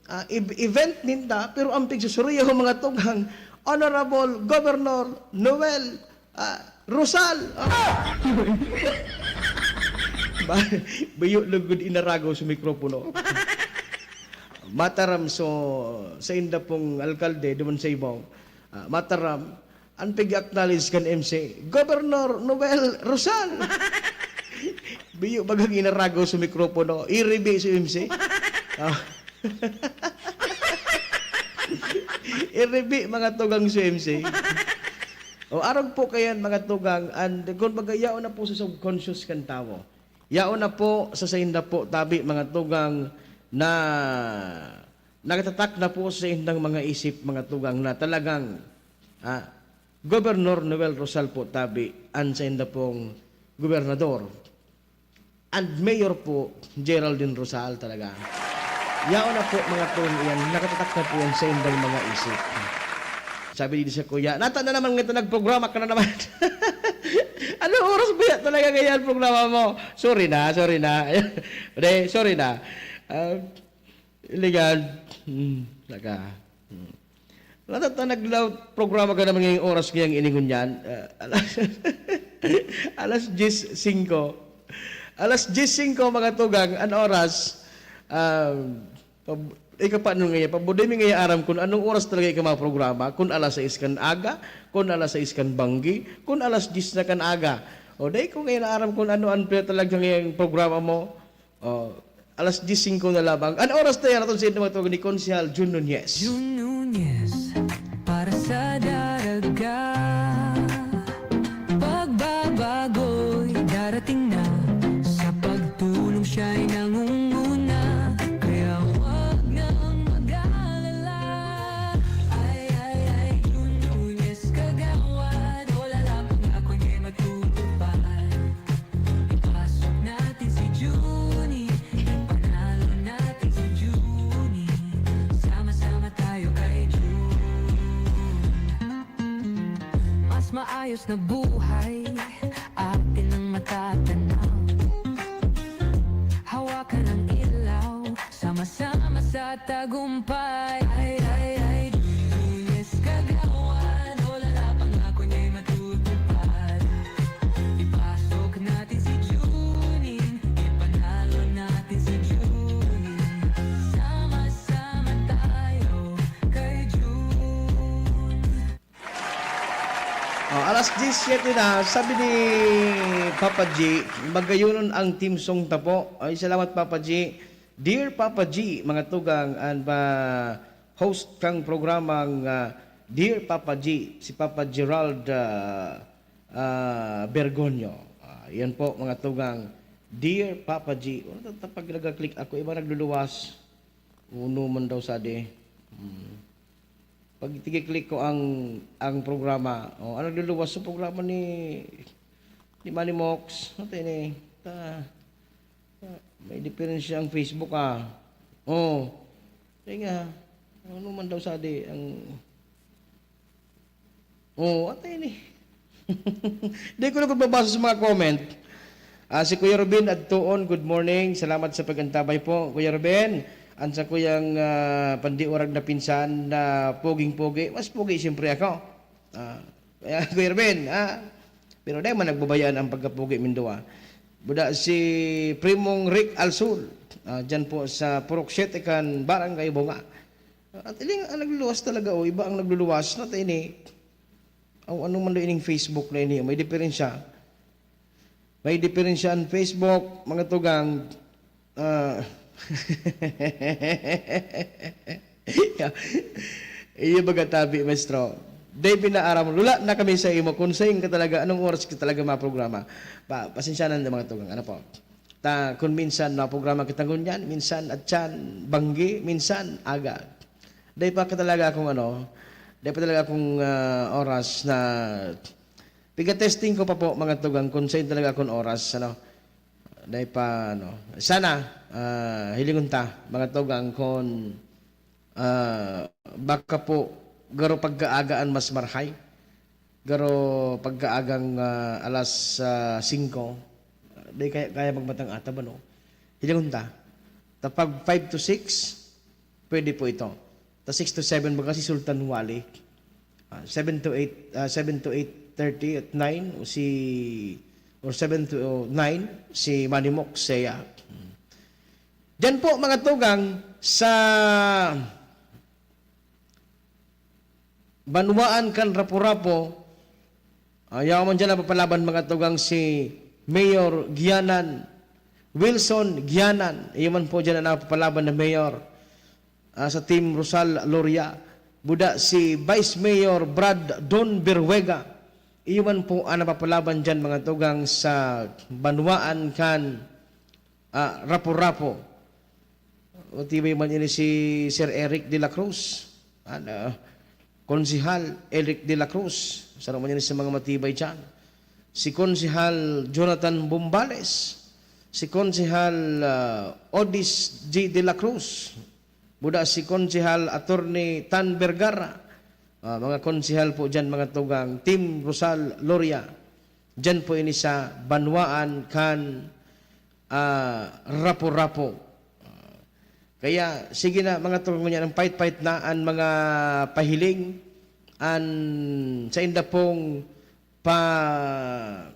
Ah, ev-, event ninda, pero ang pigasuriyaw, mga tugang, Honorable Governor Noel, ah, Rosal. Ah! Ba-, bayo lugod inarago sa mikropono. Mataram so, sa inda pong alkalde, duman sa ibong, ah, mataram, an pig-acknowledge kan M C, "Governor Noel Rosal." Bayo bagang inarago sa mikropono, iribi si M C. Ah. Iribi, mga tugang, si M C. O, arog po kayan, mga tugang, and kung baga, yaon na po sa subconscious kan tawo. Yaon na po sa sainda po tabi, mga tugang, na nakatatak na po sa saindang mga isip, mga tugang, na talagang, ah, Gobernador Noel Rosal po tabi an sainda pong gobernador. And Mayor po, Geraldine Rosal talaga. Yaon na po, mga tugang, iyan, nakatatak na po yan sa indang mga isip. Sabi din sa kuya, "Nata na naman ngita nagprograma ka na naman." Anong oras ba yan talaga ngayon programa mo? Sorry na, sorry na. Hindi, sorry na. Ah, Ligad. Hmm, talaga. Hmm. Wala ta, ta naglaw-, programa ka naman ngayong oras ngayang iningon yan. Ah, alas, alas diyes singko. Alas diyes singko, mga tugang, an oras. Ah, pab-, ikaw pa, ano ngayon? Pabudey mi ngayon aram kung anong oras talaga ikaw mga programa. Kung alas sais kan aga, kung alas sais kan banggi, kung alas diyes na kan aga. O, dai ko ngayon aram kung ano ang pre-, talaga ngayong programa mo. Oh, alas diyes singko na lamang. An oras na yan, aton sa inyo mga tugang ni Konsehal Jun Nunez. Jun Nunez, para sa daraga. Pagbabago'y darating na, sa pagtulong siya'y nangunguna. Kaya wag nang mag-alala. Ay, ay, ay, Jun Nunez kagawad, o lalapang ako niya matutupad. Ipasok natin si Junie, ipanalo natin si Junie. Sama-sama tayo kay Jun. Mas maayos na buhay, atin ang matatanaw. Hawakan ang ilaw, sama-sama sa tagumpay. Ay, ay, ay, Junie Escagawan, o lalapang ako niya'y matutupad. Ipasok natin si Junie, ipanalo natin si Junie. Sama-sama tayo kay Jun. Oh, alas diyes siyete na, sabi ni Papa G, magayonon ang theme song ta po. Ay, salamat, Papa G. Dear Papa G, mga tugang, an pa-host kang programang, ah, Dear Papa G, si Papa Gerald, ah, ah, Bergonio. Ah, yan po, mga tugang. Dear Papa G. Ano ta-, ta-, pag nag-click ako, iba nagluluwas. Uno man daw sa di. Hmm. Pag tigi-click ko ang, ang programa, oh, ano nagluluwas sa programa ni, ni Manny Mox? Ano tayo ni? Ta-, ta-, may diferensya ang Facebook, ah. Oh. Kaya nga, ano man daw sa di, ang Oo, atay ni. Di ko na pagbabasa sa mga comment. Ah, si Kuya Ruben Adtuon, good morning. Salamat sa pag-antabay po, Kuya Ruben. Ang sa kuyang, ah, pandiurag na pinsan na poging-pogi, mas pogi siyempre ako. Ah, kaya, Kuya Ruben, ah, pero di man nagbabayaan ang pagkapogi minduwa. Buda si Primong Rick Alsul, ah, dyan po sa Purok Siete kan Barangay Bunga. At iling ang nagluluwas talaga, o iba ang nagluluwas, na ta ini. Ang ano man daw ining Facebook na ini, may diferensya. May diferensya ang Facebook, mga tugang. Ah, iyo baga tabi, maestro. Day pinaaram, lula na kami sa imo, kung sain ka talaga, anong oras ka talaga maprograma. Pa, pasensya na, mga tugang, ano po. Ta, kung minsan maprograma kita ngunyan, minsan atyan, banggi, minsan aga. Dai pa ka talaga akong ano, dai pa talaga akong, ah, oras na piga-testing ko pa po, mga tugang, kung sain talaga akong oras, ano. Dai pa, ano. Sana, ah, hilingon ta, mga tugang, kung, ah, baka po, garo pagkaagaan mas marhay. Garo pagkaagang, ah, alas, ah, singko, ah, di kaya, kaya magmatang ata ba, no? Hilingon ta. Ta pag five to six, pwede po ito. Ta six to seven, baga si Sultan Wali. Ah, seven to eight, ah, seven to eight thirty at nine, o si, or seven to nine, si Manny Mox, siya. Hmm. Diyan po, mga tugang, sa banwaan kan Rapu-Rapu, ah, yaon man diyan napapalaban, mga tugang, si Mayor Gianan, Wilson Gianan. Iyo man po diyan ang napapalaban na mayor, ah, sa Team Rosal Loria. Buda si Vice Mayor Brad Don Berwega. Iyo man po ang napapalaban diyan, mga tugang, sa banwaan kan ah, Rapu-Rapu. Matibay man ini si Sir Eric de la Cruz. Ano, Konsehal Eric de la Cruz. Saro man ini sa mga matibay diyan. Si Konsehal Jonathan Bombales. Si Konsehal, ah, Odis G de la Cruz. Buda si Konsehal Attorney Tan Vergara. Ah, mga konsehal po diyan, mga tugang. Team Rosal Loria. Diyan po ini sa banwaan kan, ah, Rapu-Rapu. Ah, kaya, sige na, mga tugang, ngunyan, ang pait-pait na an mga pahiling, an sainda pong pa-,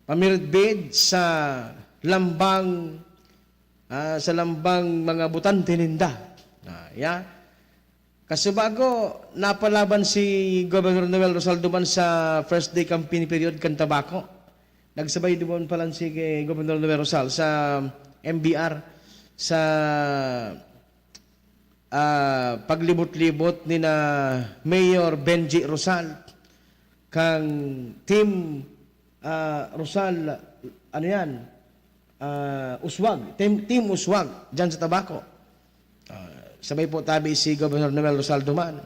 pamiridbid sa lambang, ah, sa lambang mga botante ninda. Ah, ya. Kasubago, napalaban si Governor Noel Rosal duman sa first day campaign period kan Tabaco. Nagsabay duman palan si Governor Noel Rosal sa M B R, sa, ah, paglibot-libot ni na Mayor Benji Rosal, kang Team, ah, Rosal, ano yan? Ah, Uswag, Team, Team Uswag, dyan sa Tabaco. Ah, sabay po tabi si Governor Noel Rosal duman.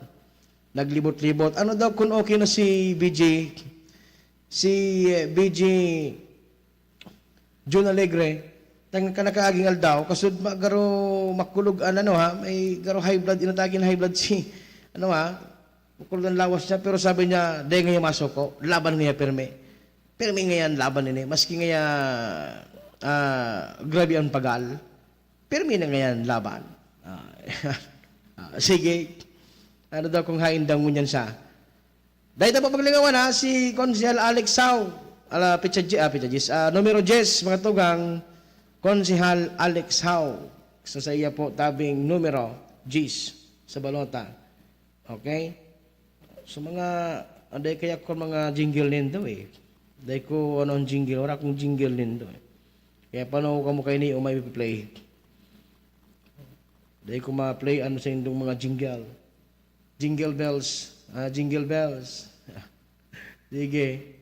Naglibot-libot. Ano daw kung okay na si B J? Si, eh, B J Jun Alegre, tang-, kan nakaaging aldaw, kasud ma-, garo makulog an ano, ha, may garo high blood, inatake na high blood si, ano, ha, makulog an lawas niya, pero sabi niya, "Dai ngaya masuko, laban ngaya pirmi." Pirmi ngaya an laban ini, maski ngaya, ah, grabe an pagal, pirmi na ngaya an laban. Ah, ah, sige. Ano daw kung hain daw ngunyan siya? Dai ta po paglingawan, ha, si Konsehal Alex Sao, ala, pitsa dye-, ah, pitsa dyes, ah, numero dyes, mga tugang, Konsehal Alex Sao. Sa, sa iya po, tabing numero dyes sa balota. Okay? So, mga, anday kaya ko mga jingle nindo, eh. Dai ko, ano, ang jingle, wala akong jingle nindo, eh. Kaya paano ko kamo kaini o may play? Dai ko ma-play, ano, sa indong mga jingle. Jingle bells, ah, jingle bells. Sige.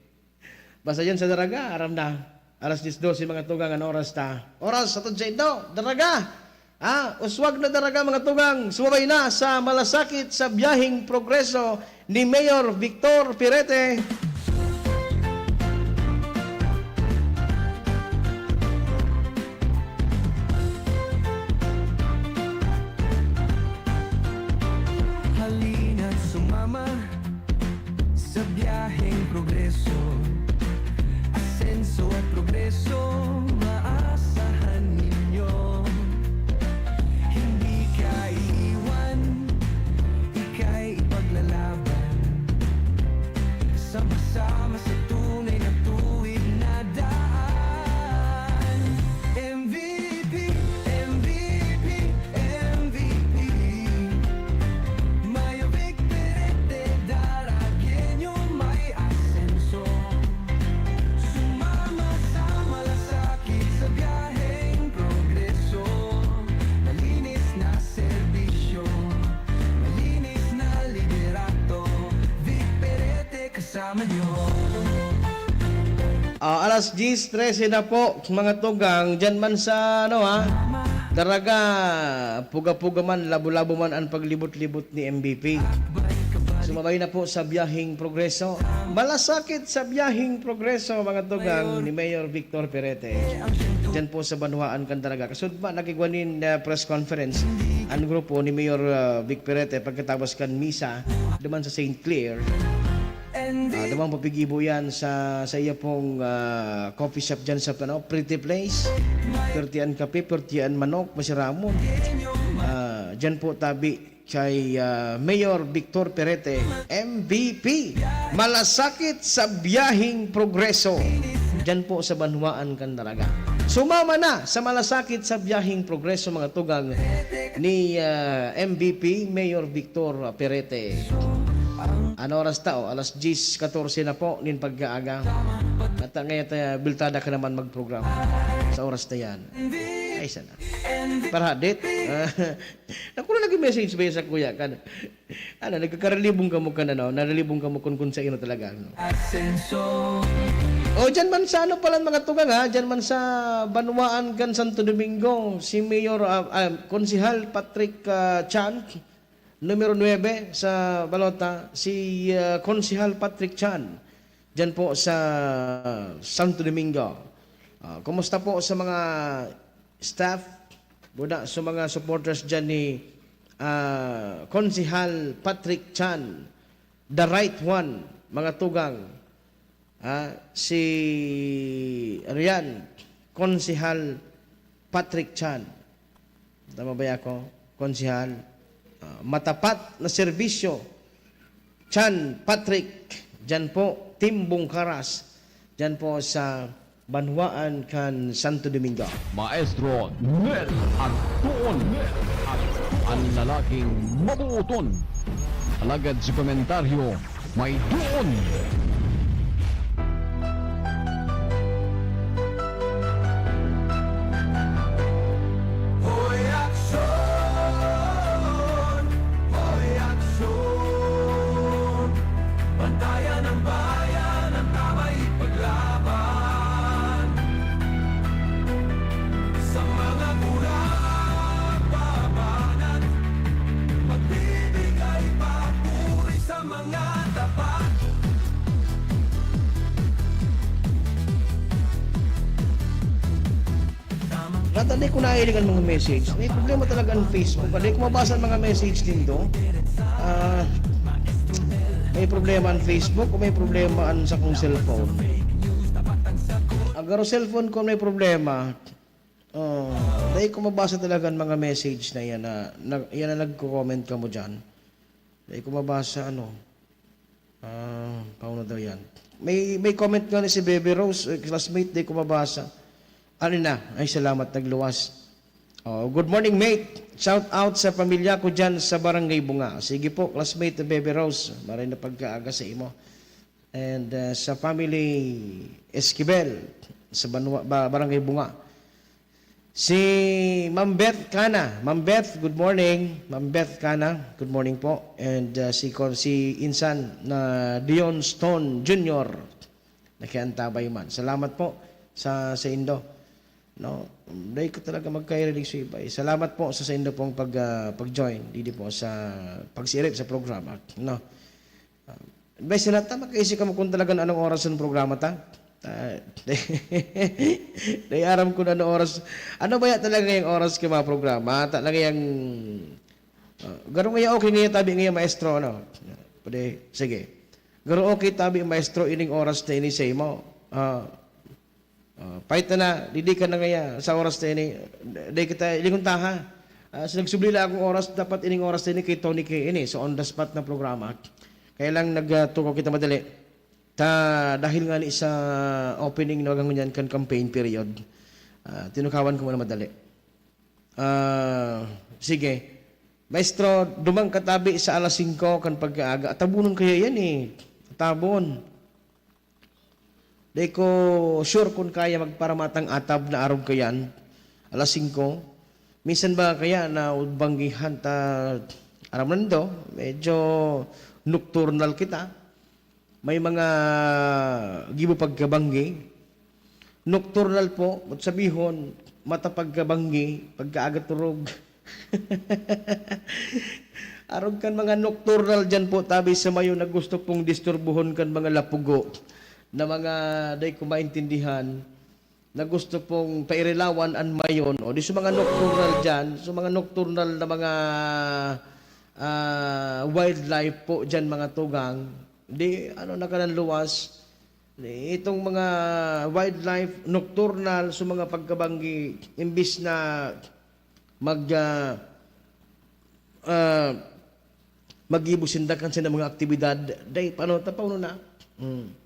Basta yan sa Daraga, aram na. Alas diyes dose, mga tugang, an oras ta. Oras sa Tudya Indo, Daraga. Ah, uswag na Daraga, mga tugang. Sumabay na sa Malasakit sa Biyaheng Progreso ni Mayor Victor Pirete. Halina't sumama sa biyaheng progreso. Asenso at progreso, maasahan ninyo. Hindi ka iiwan, ika'y ipaglalaban. Sama-sama sa tunay na tuwid na daan. M V P, M V P, M V P. Mayo Vic Perete, Daragueño may asenso. Sumama sa malasakit sa biyaheng progreso. Malinis na serbisyo, malinis na liderato. Vic Perete kasama nyo. Ah, alas diyes trese na po, mga tugang, dyan man sa, ano, ha, Daraga, puga-puga man, labo-labo man an paglibot-libot ni M V P. Sumabay na po sa biyaheng progreso. Malasakit sa biyaheng progreso, mga tugang, ni Mayor Victor Perete. Dyan po sa banwaan kan Daraga. Kasud pa, nagigwa nin, ah, press conference an grupo ni Mayor, ah, Vic Perete pagkatapos kan misa duman sa Saint Clair. Ah, duman papigibo yan sa, sa iya pong, ah, coffee shop dyan sa, ano, Pretty Place. Pertian kape, pertian manok, masiramon. Ah, dyan po tabi kay, ah, Mayor Victor Perete, M V P. Malasakit sa biyaheng progreso. Dyan po sa banwaan kan Daraga. Sumama na sa malasakit sa biyaheng progreso, mga tugang, ni, ah, M V P Mayor Victor Perete. An oras ta, oh, alas diyes katorse na po nin pagkaaga. At, ah, ngayon, ah, biltada ka naman magprograma sa oras na yan. Ay, sana. Parhadit. Naku, na nag-message ba yun sa kuya ka? Ano, nagkakaralibong kamo kan ano, naralibong kamo kun, kun sa ino talaga, no? Asenso. O, dyan man sa ano pala, mga tugang, ha? Dyan man sa banwaan kan Santo Domingo, si Mayor, ah, ah, Konsehal Patrick, ah, Chan, numero nuebe sa balota, si, ah, Konsehal Patrick Chan, dyan po sa Santo Domingo. Ah, kumusta po sa mga staff, buda, sa mga supporters dyan ni, ah, Konsehal Patrick Chan, the right one, mga tugang. Ah, si Rian, Konsehal Patrick Chan. Tama ba ako? Konsehal. Ah, matapat na serbisyo. Chan Patrick, dyan po, Team Bungkaras, dyan po sa banwaan kan Santo Domingo. Maestro Nel Agtuon, an lalaking mabuoton, alagad si komentaryo may duon. Hoy, aksyon! Hoy, aksyon! Bantayan ang bayan, ang tamang ipaglaban. Sa mga kurang pabanan, magbibigay papuri sa mga tapat. Rata, di ko nailig ang mga message. May problema talaga ang Facebook. Di ko mabasa ang mga message nindo. Ah, may problema ang Facebook o may problema ang sa kong cellphone? Agaro cellphone ko may problema. Oh, dai ko mabasa talaga ang mga message na yan na, na, yan na nagko-comment kamo dyan. Dai ko mabasa, ano. Ah, paano daw yan? May, may comment nga ni si Bebe Rose, eh, classmate, dai ko mabasa. Ano na? Ay, salamat, nagluwas. Oh, good morning, mate. Shout out sa pamilya ko dyan sa Barangay Bunga. Sige po, classmate Bebe Rose. Maray na pagkaaga sa imo. And, uh, sa family Esquivel, sa Banwa-, Ba-, Barangay Bunga. Si Ma'am Beth Cana. Ma'am Beth, good morning. Ma'am Beth Cana, good morning po. And, ah, si Con-, si Insan na Dion Stone Junior, nakiantabay man. Salamat po sa, sa indo. No, dai ko talaga magkairinig sa iba, eh. Salamat po sa, sa indo pong pag, ah, pag-join didi po sa pagsiirip sa programa, no? Ah, Bes, na ta, makaisip kamo kung talaga anong oras ang programa ta? Ah, dai aram kung anong oras. Ano ba ya talaga yung oras ka mga programa? Talaga yung, ah, garo nga ya, okay nga ya, tabi nga ya, maestro, ano? Pwede, sige. Garo okay, tabi, maestro, ining oras na ini sa imo. Ah, ah, pait na na, didi ka na ngaya sa oras na ini. Dai kita, ilingon ta, ha? Ah, so nagsubli lang akong oras, dapat ining oras na ini kay Tony K ini. So, on the spot na programa. Kaya lang nagtukaw kita madali. Ta, dahil nga ni sa opening na ngunyan kan campaign period, ah, tinukawan ko muna madali. Ah, sige. Maestro, duman ka tabi sa alas singko kan pagkaaga. Tabunon kaya yan, eh. Tabon. Di ko sure kung kaya magparamatang atab na arog kayan. Alas singko. Minsan ba kaya na banggihan ta, aram na nindo, medyo nocturnal kita. May mga gibo pagkabanggi. Nocturnal po, sabihon, mata pagkabanggi, pagkaaga turog. Arog kan mga nocturnal diyan po, tabi sa mayo na gusto pong disturbuhon kan mga lapugo na mga dai ko maintindihan, na gusto pong pairilawan an mayon, o di sa mga nocturnal diyan, sa mga nocturnal na mga, ah, wildlife po diyan, mga tugang, di, ano, nakanan luwas, itong mga wildlife nocturnal, sa mga pagkabanggi, imbis na mag, ah, ah, maggibo sinda kan sinda mga aktibidad, dai, paano, ta, paano na? Hmm.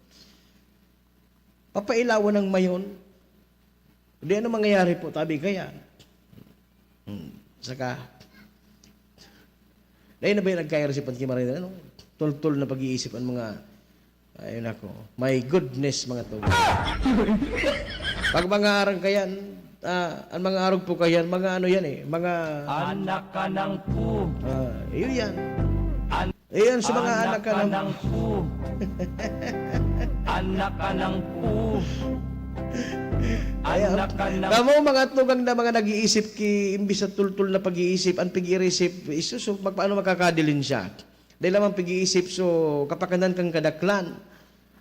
Papailawan ng mayon. Di, ano mangyayari po, tabi kaya? Hmm. Saka, dahil na ba yung nagkairasipan ki Marina, ano? Tultul na pag-iisip ang mga, ay, nako. My goodness, mga tugang. Pag mga arang kayan, ah, ang mga arog po kayan, mga ano yan eh, mga Anak ka ng pu. Ah, yun yan. An- Iyon sa mga anak ka ng pu. Anak ka ng pu. Kaya, anak ka ng kamo, mga tugang na mga nag-iisip ki, imbis sa tultul na pag-iisip, ang pag-iisip, isusu, magpaano makakadilin siya? Dahil lamang pag-iisip, so, kapakanan kang kadaklan.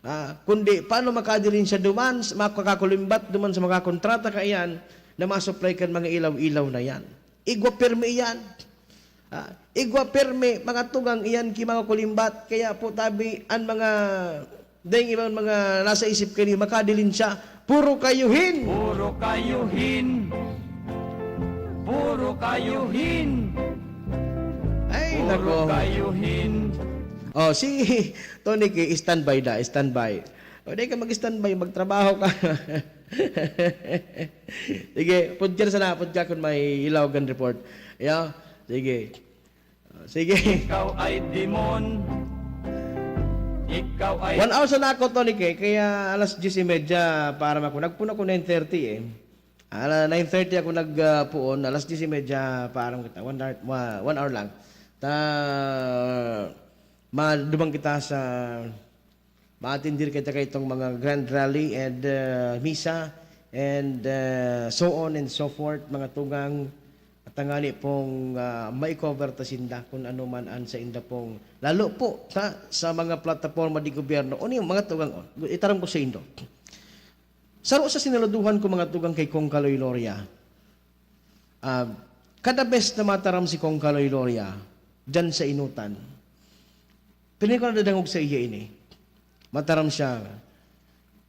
Ah, kundi, paano makadilin siya duman, sa makakakulimbat duman sa makakontrata kaiyan na masupply kan mga ilaw-ilaw na yan? Igwa pirmi iyan. Ah, igwa pirmi, mga tugang iyan ki mga kulimbat. Kaya po tabi, an mga daing ibang mga nasa isip kani, makadilin siya. Puro kayuhin! Puro kayuhin! Puro kayuhin! Ay, nako. Puro kayuhin! Oh, si Tony K, standby da, standby. O, di ka mag-standby, magtrabaho ka. Sige, pudyan sana, pudyan kun may ilaw kan report. Yeah, sige. Ah, sige. Ikaw ay demon. Ikaw ay One hour sana ako, Tony K, kaya alas diyes y media para mako. Nagpuno ako nine thirty eh. Ala, nine thirty ako nag, ah, puon, alas diyes y media paaram kita. One hour, wa-, one hour lang. Ta, madumang kita sa, maatindir kita kay itong mga grand rally and, ah, misa and, ah, so on and so forth, mga tugang. At tangani pong, ah, mai-cover ta sinda kung ano man ang sa inda pong, lalo po, ta, sa mga plataporma di gobyerno. Ano yung mga tugang, oh, itaram ko sa indo. Saro sa sinaluduhan ko, mga tugang, kay Cong Kaloy Loria. Ah, kada bes na mataram si Cong Kaloy Loria, dyan sa Inutan, pini ko nadadangog sa iya ini. Mataram siya.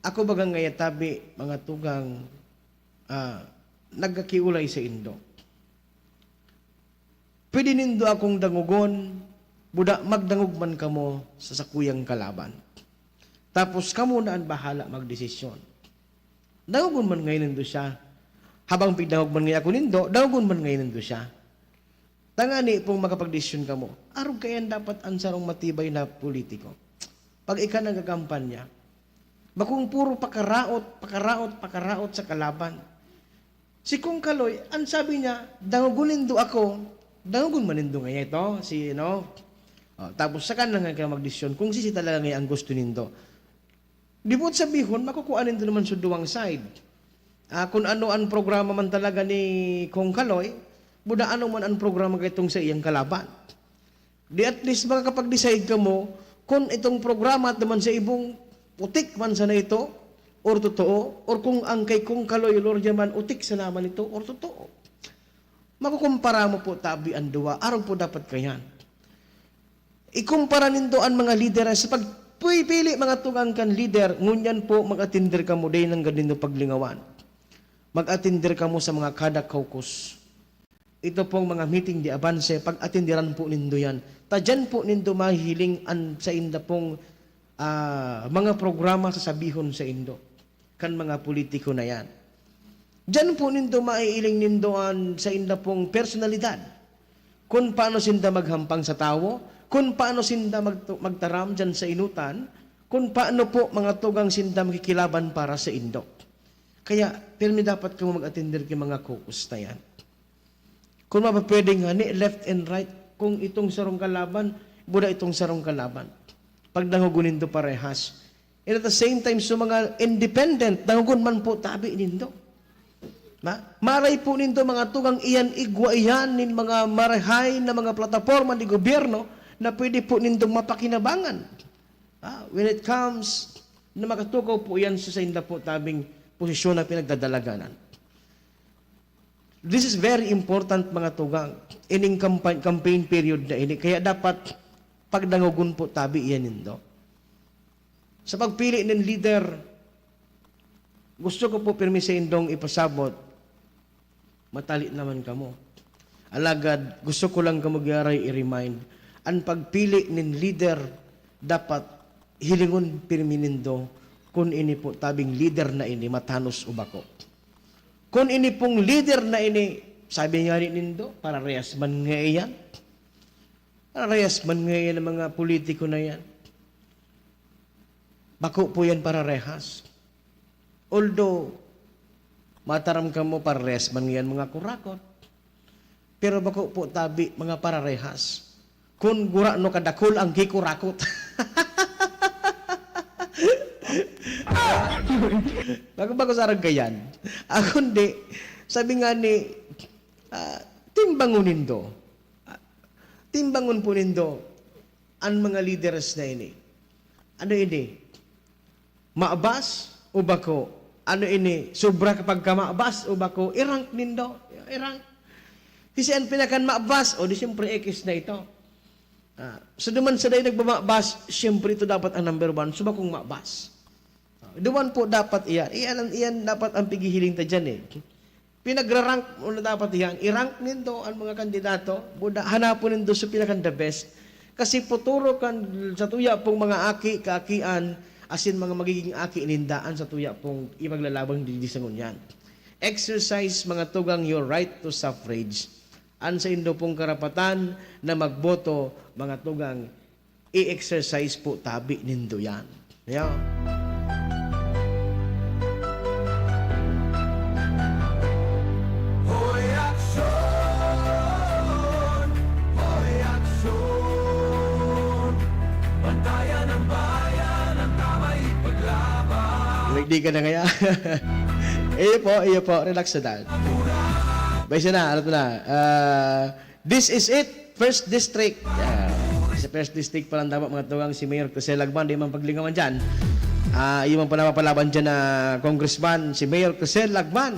Ako bagang ngaya tabi, mga tugang, ah, nagkakiulay sa indo. Pwede nindo akong dangogon, buda magdangog man kamo sa sakuyang kalaban. Tapos kamo na an bahala magdesisyon. Dangogon man ngayon nindo siya. Habang pigdangog man ngayon ako nindo, dangogon man ngayon nindo siya. Tangani pong makapagdesisyon kamo. Arog kaiyan dapat an sarong matibay na politiko. Pag ika nagkakampanya, bakong puro pakaraot, pakaraot, pakaraot sa kalaban. Si Kong Kaloy, ang sabi niya, "Dangogon nindo ako." Dangogon man nindo ngaya ito, si, ano? Oh, tapos saka na nga kayo magdesisyon kung sisi talaga ngaya ang gusto nindo. Di buot sabihon, makukuha nindo naman sa duwang side. Ah, kung ano ang programa man talaga ni Kong Kaloy, buda ano man ang programa kaitong sa iyang kalaban. Di at least makakapag-decide kamo kung itong programa at naman sa ibong putik man sana ito, or totoo, or kung ang kay Kong Kaloy Loria man utik sana man ito, or totoo. Makukumpara mo po tabi ang duwa, arog po dapat kayan. Ikumpara nindo an mga lideres sa pagpipili, mga tugang, kan lider, ngunyan po mag-atender kamo, dai nanggad nindo paglingawan. Mag-atender kamo sa mga kada caucus. Ito pong mga meeting de avance, pag-atenderan po nindo yan. Ta diyan po nindo mahihiling an sainda pong, ah, mga programa sasabihon saindo kan mga politiko na yan. Diyan po nindo maiiling nindo an sainda pong personalidad. Kun paano sinda maghampang sa tawo, kun paano sinda magtu-, magtaram diyan sa inutan, kun paano po, mga tugang, sinda makikilaban para saindo. Kaya, pirmi dapat kamo mag-atender ki mga caucus na yan. Kun mapapwede ngani, left and right, kung itong sarong kalaban, buda itong sarong kalaban. Pagdangogon nindo parehas. And at the same time, sa mga independent, dangogon man po tabi nindo. Ma-, maray po nindo, mga tugang, iyan, igwa iyan nin mga marahay na mga plataporma ni gobyerno na pwede po nindong mapakinabangan. Ah, when it comes na makatukaw po iyan sa sainda po tabing posisyon na pinagdadalaganan. This is very important, mga tugang, ining kampa-, campaign period na ini. Kaya dapat pagdangogon po tabi iyan nindo. Sa pagpili nin lider, gusto ko po pirmi saindong ipasabot, matali naman kamo. Alagad gusto ko lang kamo giraray i-remind, an pagpili nin lider, dapat hilingon pirmi nindo kun ini po tabing lider na ini matanos o bako. Kun ini pong lider na ini, sabi ngani nindo, pararehas man nga iyan. Pararehas man nga iyan ang mga politiko na yan. Bako po yan pararehas. Although, mataram kamo, pararehas man nga iyan mga kurakot. Pero bako po tabi, mga pararehas. Kun gurano kadakul ang kikurakot. Bako, bako sarag kayan. Ako hindi. Sabi nga ni, ah, timbangon nindo. Ah, timbangon po nindo an mga leaders na ini. Ano ini? Mabas o bako? Ano ini? Sobra ka pagkamabas o bako? I-rank nindo. I-rank. Kasi ang pinakan mabas, o di siyempre, X na ito. Ah, so duman sa dai nagmamabas, siyempre ito dapat ang number one. So bakong mabas. Ah, duman po dapat iyan. Iyan, ang- iyan dapat ang pighihiling ta dyan eh. Pinagra-rank mo na dapat iyan. I-rank nindo ang mga kandidato. Buda, hanapon nindo sa pinakang the best. Kasi futuro kan sa tuya pong mga aki, kaakian, asin mga magiging aki ninda, an sa tuya pong ipaglalaban digdi sa ngunyan. Exercise, mga tugang, your right to suffrage. An saindo pong karapatan na magboto, mga tugang, i-exercise po tabi nindo yan. Yeah. Hoy, aksyon! Hoy, aksyon! Bantayan ng bayan, ang tama ipaglaban. Hindi ka na kaya. Iyo po, iyo po. Relax na dahil. Baisa na, ano to na? Ah, this is it, First District. Ah, sa First District pa lang dapat, mga tugang, si Mayor Crisel Lagman, di man paglingawan dyan. Ah, iyo man po napapalaban dyan na congressman, si Mayor Crisel Lagman.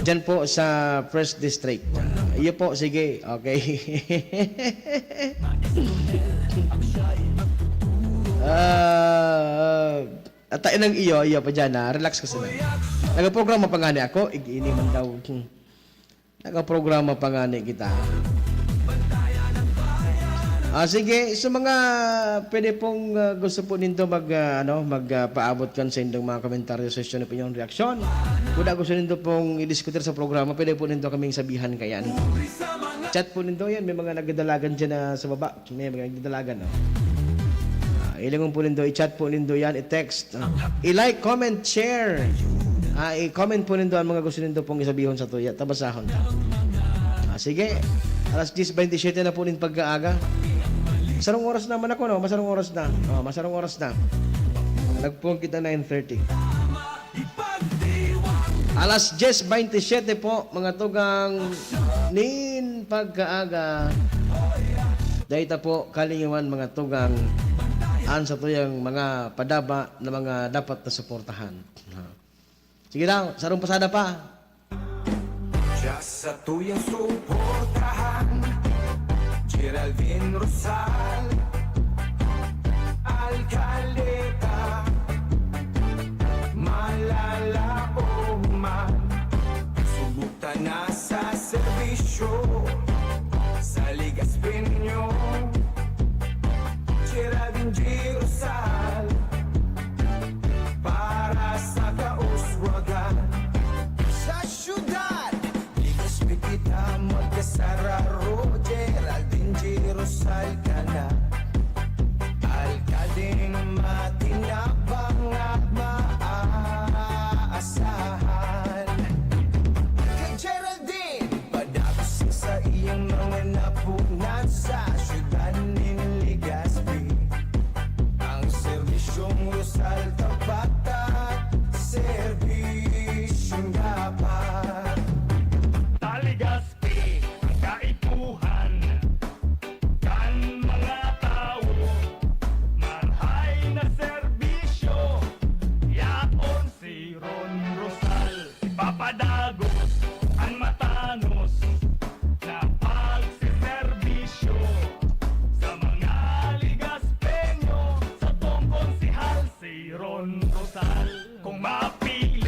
Dyan po sa First District. Ah, iyo po, sige. Okay. Ah, at tayo ng iyo, iyo pa dyan, ha? Relax ka sana. Nagaprograma pa nga ni ako, ig-ini man daw. Hmm. Nagaprograma pa nga ni kita. Ah, sige, sa mga pwede pong, ah, gusto po nindo mag, ah, ano, mag, ah, paabot kan sa indong mga komentaryo, suggestion, opinion, reaksyon. Kung gusto nindo pong idiskutir sa programa, pwede po nindo kaming sabihan kayan. Chat po nindo yan, may mga nagdadalagan dyan na sa baba. May mga nagdadalagan, no? Ah, ilingon po nindo, i-chat po nindo yan, i-text. Ah, i-like, comment, share. Ah, i-comment po nindo ang mga gusto nindo pong isabihon sa tuya. Tabasahon ta. Ah, sige. Alas diyes bentisiete na po nin pagkaaga. Masarong oras naman ako, no? Masarong oras na. Oh, masarong oras na. Nagpuan kita nine thirty. Alas diyes bentisiete po, mga tugang nin pagkaaga. Dahil ta po, kalingawan, mga tugang, an sa tuyang mga padaba na mga dapat na suportahan. Ha. Sige daw, sarong pasada pa. Diya sa tuyang suportahan, Geraldine Rosal, Alcaldeta, malalaoman. Subok ta na sa serbisyo, sa Legazpeño, Geraldine G. Rosal, para sa kauswagan sa syudad. Legazpi kita magkasararo, Geraldine G. Rosal ka na. Alkaldeng matinabang at maaasahan. Kay Geraldine, padagos sa saiyang mga napunan sa syudad nin Legazpi. Ang serbisyong Rosal tapat at serbisyong dapat. Sa Legazpi, ang kaipuhan kan mga tawo, marhay na serbisyo, yaon si Ron Rosal. Ipapadagos an matanos na pagseserbisyo sa mga Legazpeño, satong konsehal si Ron Rosal. Kung mapili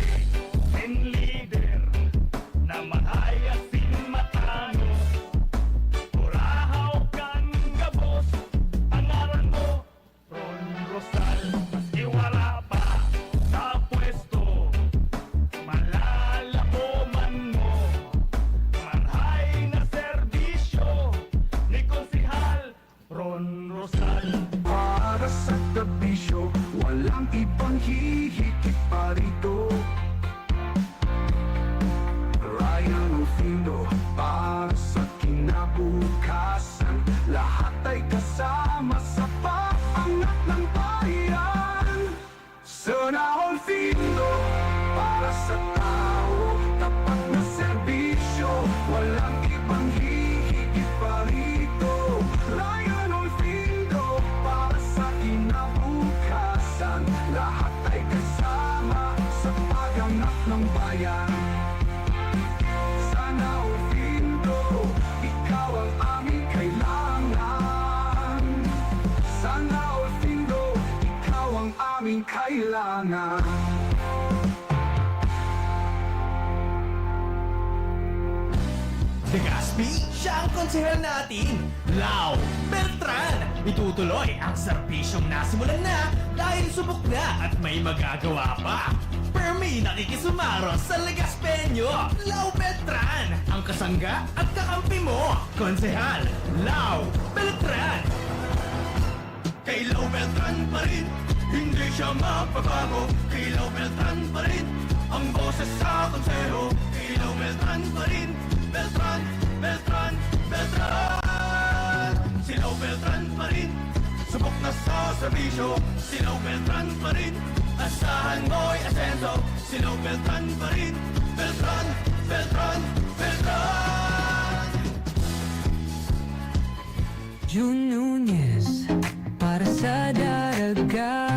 nin lider na marhay asin matanos, kurahaw kan gabos ang ngaran mo, Ron Rosal. Maski wara pa sa pwesto, malalaoman mo. Marhay na serbisyo ni Konsehal Ron Rosal. Para sa serbisyo, walang ibang hihigit pa rito. Ryan Rufino, para sa kinabukasan, lahat ay kasama sa paangat ng bayan. Sana all Findo, para sa tao, tapat na serbisyo, walang ibang hihigit pa rito. Ryan all Findo, para sa kinabukasan, lahat ay kasama sa paganap ng bayan. Sana all Findo, ikaw ang aming kailangan. Sana all Findo, ikaw ang aming kailangan. Legazpi, siya ang konsehal natin, Lau Beltran. Itutuloy ang serbisyong nasimulan na dahil subok na at may magagawa pa. Permi nakikisumaros sa Legazpeño, Lau Beltran, ang kasangga at kakampi mo, Konsehal Lau Beltran. Kay Lau Beltran pa rin, hindi siya magbabago. Kay Lau Beltran pa rin, ang boses sa konseho. Kay Lau Beltran pa rin, Beltran, Beltran, Beltran. Si Lau Beltran pa rin, subok na sa serbisyo. Si Lau Beltran pa rin, asahan mo'y asenso. Si Lau Beltran pa rin, Beltran, Beltran, Beltran. Jun Nunez, para sa Daraga.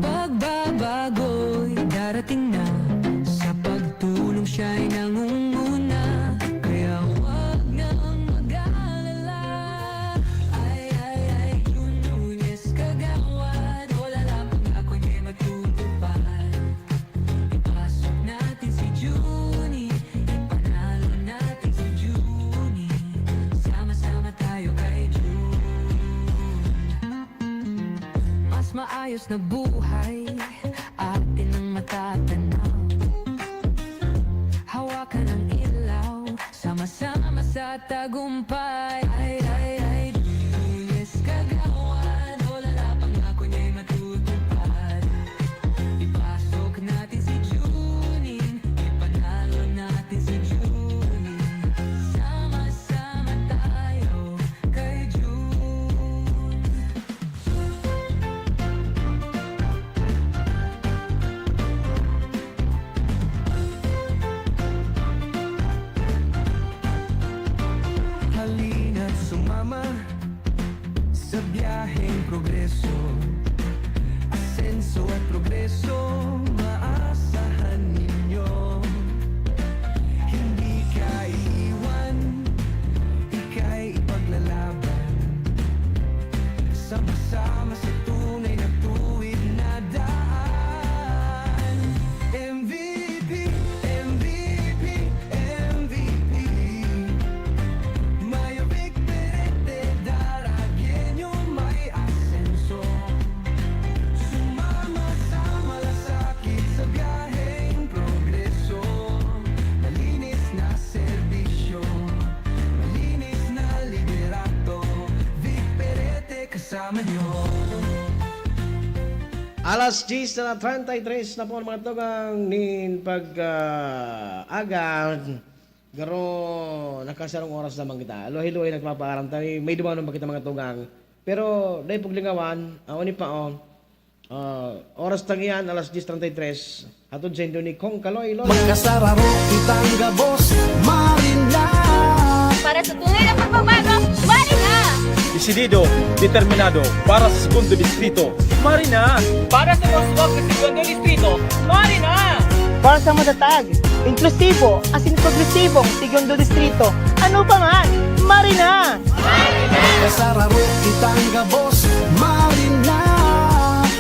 Pagbabago'y darating na, sa pagtulong siya'y nangunguna. Kaya wag nang mag-alala. Ay, ay, ay, Jun Nunez, kagawad, wala lang pangako, di matutupad. Ipasok natin si Juni, ipanalo natin si Juni. Sama-sama tayo kay Jun. Mas maayos na buhay, atin ang matatanaw. Hawakan ang ilaw, sama-sama sa tagumpay. Ay, ay, ay, Julius Kagawad, wala lang pangako niya'y matutupad. Ipasok natin si Biyaheng progreso, asenso at progreso, maasahan ninyo. Hindi ka iiwan, ika'y ipaglalaban. Sama-sama sa tunay na tuwid na daan. M V P, M V P, M V P. Mayo Vic Perete, Daragueño may asenso. Sumama sa malasakit sa biyaheng progreso. Malinis na serbisyo, malinis na liderato. Vic Perete kasama nyo. Alas diyes na treinta y tres na po, mga tugang, nin pag, ah, aga. Garo, nakasarong oras naman kita. Luhay-luhay nagpapaaram tayo. May dumanon ba kita, mga tugang? Pero, dahil paglingawan, ah, uni pa, oh. Ah, oras tang iyan, alas diyes treinta y tres. Hatod saindo ni Kong Kaloy Loy. Magkasararo kitang gabos, Marina. Para sa tunay na pagbabago, Marina. Desidido, determinado, para sa segundo distrito, Marina. Para sa mas suwag na segundo distrito, Marina. Para sa matatag, inklusibo, asin progresibong segundo distrito, ano pa man, Marina. Kasararo kitang gabos, Marina.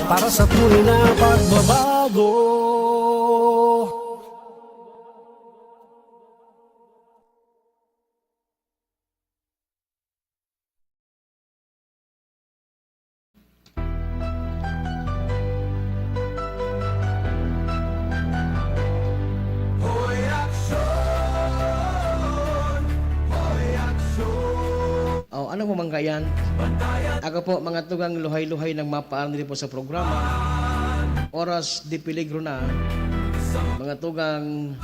Para sa tunay na pagbabago. Oh, ano po man kaiyan? Ako po, mga tugang, luhay-luhay nagmapaalam diri po sa programa. Oras de peligro na. Mga tugang,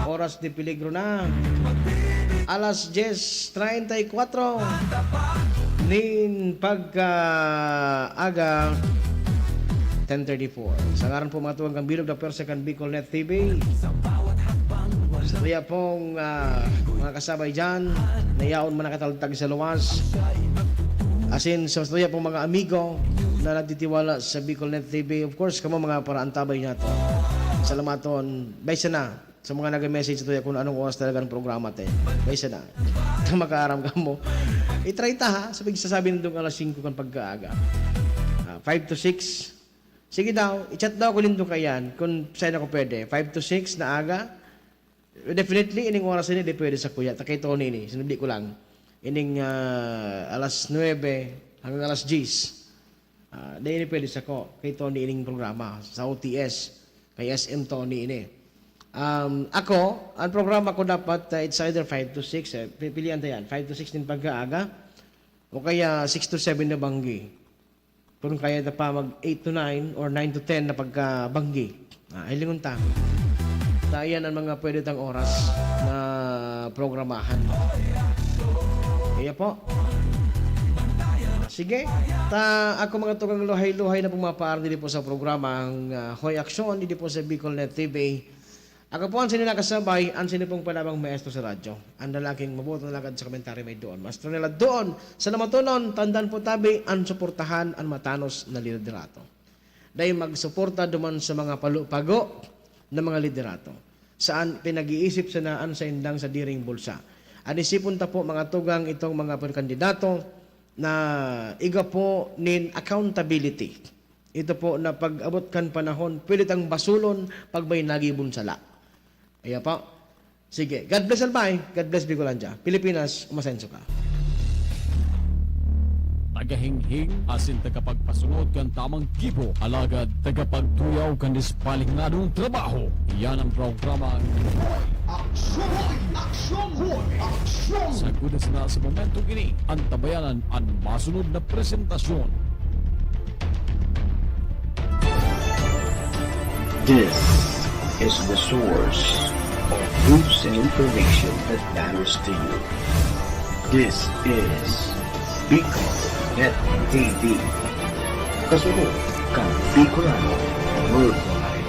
oras de peligro na. Alas diyes treinta y cuatro nin pagkaaga, ten thirty-four. Sa ngaran po, mga tugang, kan bilog na pwersa kan Bicol Net T V. Sa tuya pong, ah, mga kasabay dyan, na yaon man nakataltag sa luwas. Asin sa tuya pong mga amigo na nagtitiwala sa Bicol Net T V. Of course, kamo mga paraantabay nato. Salamaton, bay sana. Sa mga nag-message sa tuya kung anong oras talaga ang programa, te. Bay sana. Makaaram kamo. I-try ta, ha? Sa pagsasabi nindong alas singko kan pagkaaga. Ah, five to six. Sige daw, i-chat daw ako nindo kaiyan kung saan ako pwede. Five to six na aga. Definitely, ining oras ini, di pwede sa kuya. Ta kay Tony ini, sinubli ko lang. Ining, ah, alas nuebe hanggang alas diyes. Ah, di ini pwede sa ko. Kay Tony ining programa, sa O T S. Kay S M Tony ini. Um, ako, ang programa ko dapat, ah, it's either five to six, eh. Pipilian ta yan. Five to six nin pagkaaga. O kaya six to seven na banggi. Kung kaya ta pa mag eight to nine or nine to ten na pagkabanggi. Ah, hilingon ta. Ta, iyan ang mga pwede tang oras na programahan. Iya po. Sige. Ta, ako mga tugang luhay-luhay na pong mapaar dili po sa programang, ah, Hoy Aksyon, dili po sa Bicol Net T V. Ako po ang sinina kasabay, ang sinipong panabang maestro sa radyo. Ang lalaking mabuto na lagad sa komentaryo may doon. Maestro nila doon, sa namatunon, tandaan po tabi, ang suportahan ang matanos na liderato. Dahil magsuporta duman sa mga palupago na mga liderato. Saan pinag-iisip sana ang saindang sadiring bulsa. An isipon ta po, mga tugang, itong mga kandidato na iga po nin accountability. Ito po na pag-abot kan panahon, pwede tang basulon pag may nagibon sala. Ayan po. Sige. God bless, Albay. God bless, Bicolandia. Pilipinas, umasenso ka. Tagahinghing asin tagapagpasunod kan tamang gibo, alagad tagapagtuyaw kan disiplinadong trabaho. Iyan ang programa Hoy Aksyon! Hoy Aksyon! Hoy Aksyon! Sagkod na sana sa momentong ini, antabayanan an masunod na presentasyon. This is the source of news and information that matters to you. This is Bicol Net T V. Kasunod kan Bicolano Worldwide.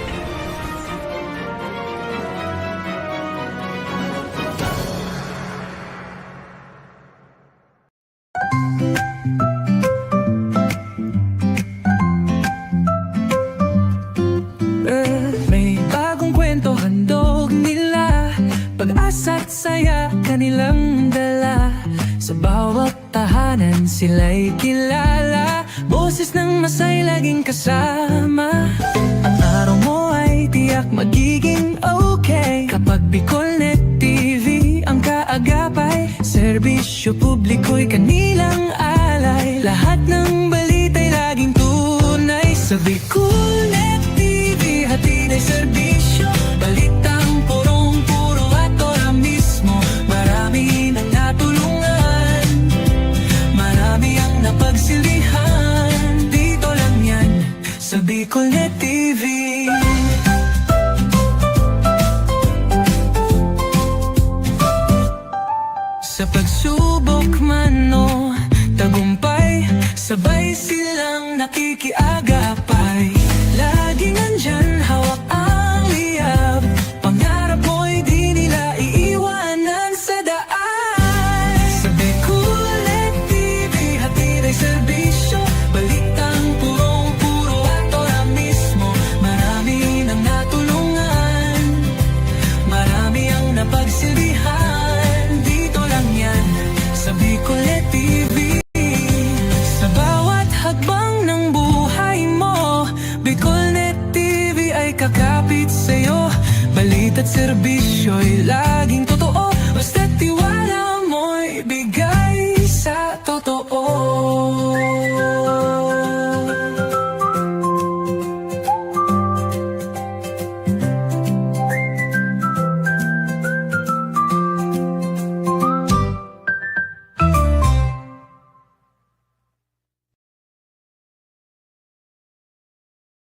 Sila'y kilala, boses ng masay laging kasama. Ang araw mo ay tiyak magiging okay kapag Bicolnet T V ang kaagapay. Serbisyo publiko'y kanilang alay. Lahat ng balita'y laging tunay sa Bicolnet T V. Hatid ay serbisyo, balitang purong-puro at ora mismo. Marami nang natulungan, marami ang napagsilbihan. Dito lang yan sa Bicolnet T V. Sa pagsubok man o tagumpay, sabay silang nakikiagapay. Laging nandyan, hawak ang liyab. Pangarap mo'y di nila iiwanan sa daan. Sa Bicolnet T V, hatid ay serbisyo, balitang purong-puro at ora mismo. Marami nang natulungan, marami ang napagsilbihan. Dito lang yan sa Bicolnet T V. Sa bawat hakbang ng buhay mo, Bicolnet T V ay kakapit sa'yo. Balita't serbisyo'y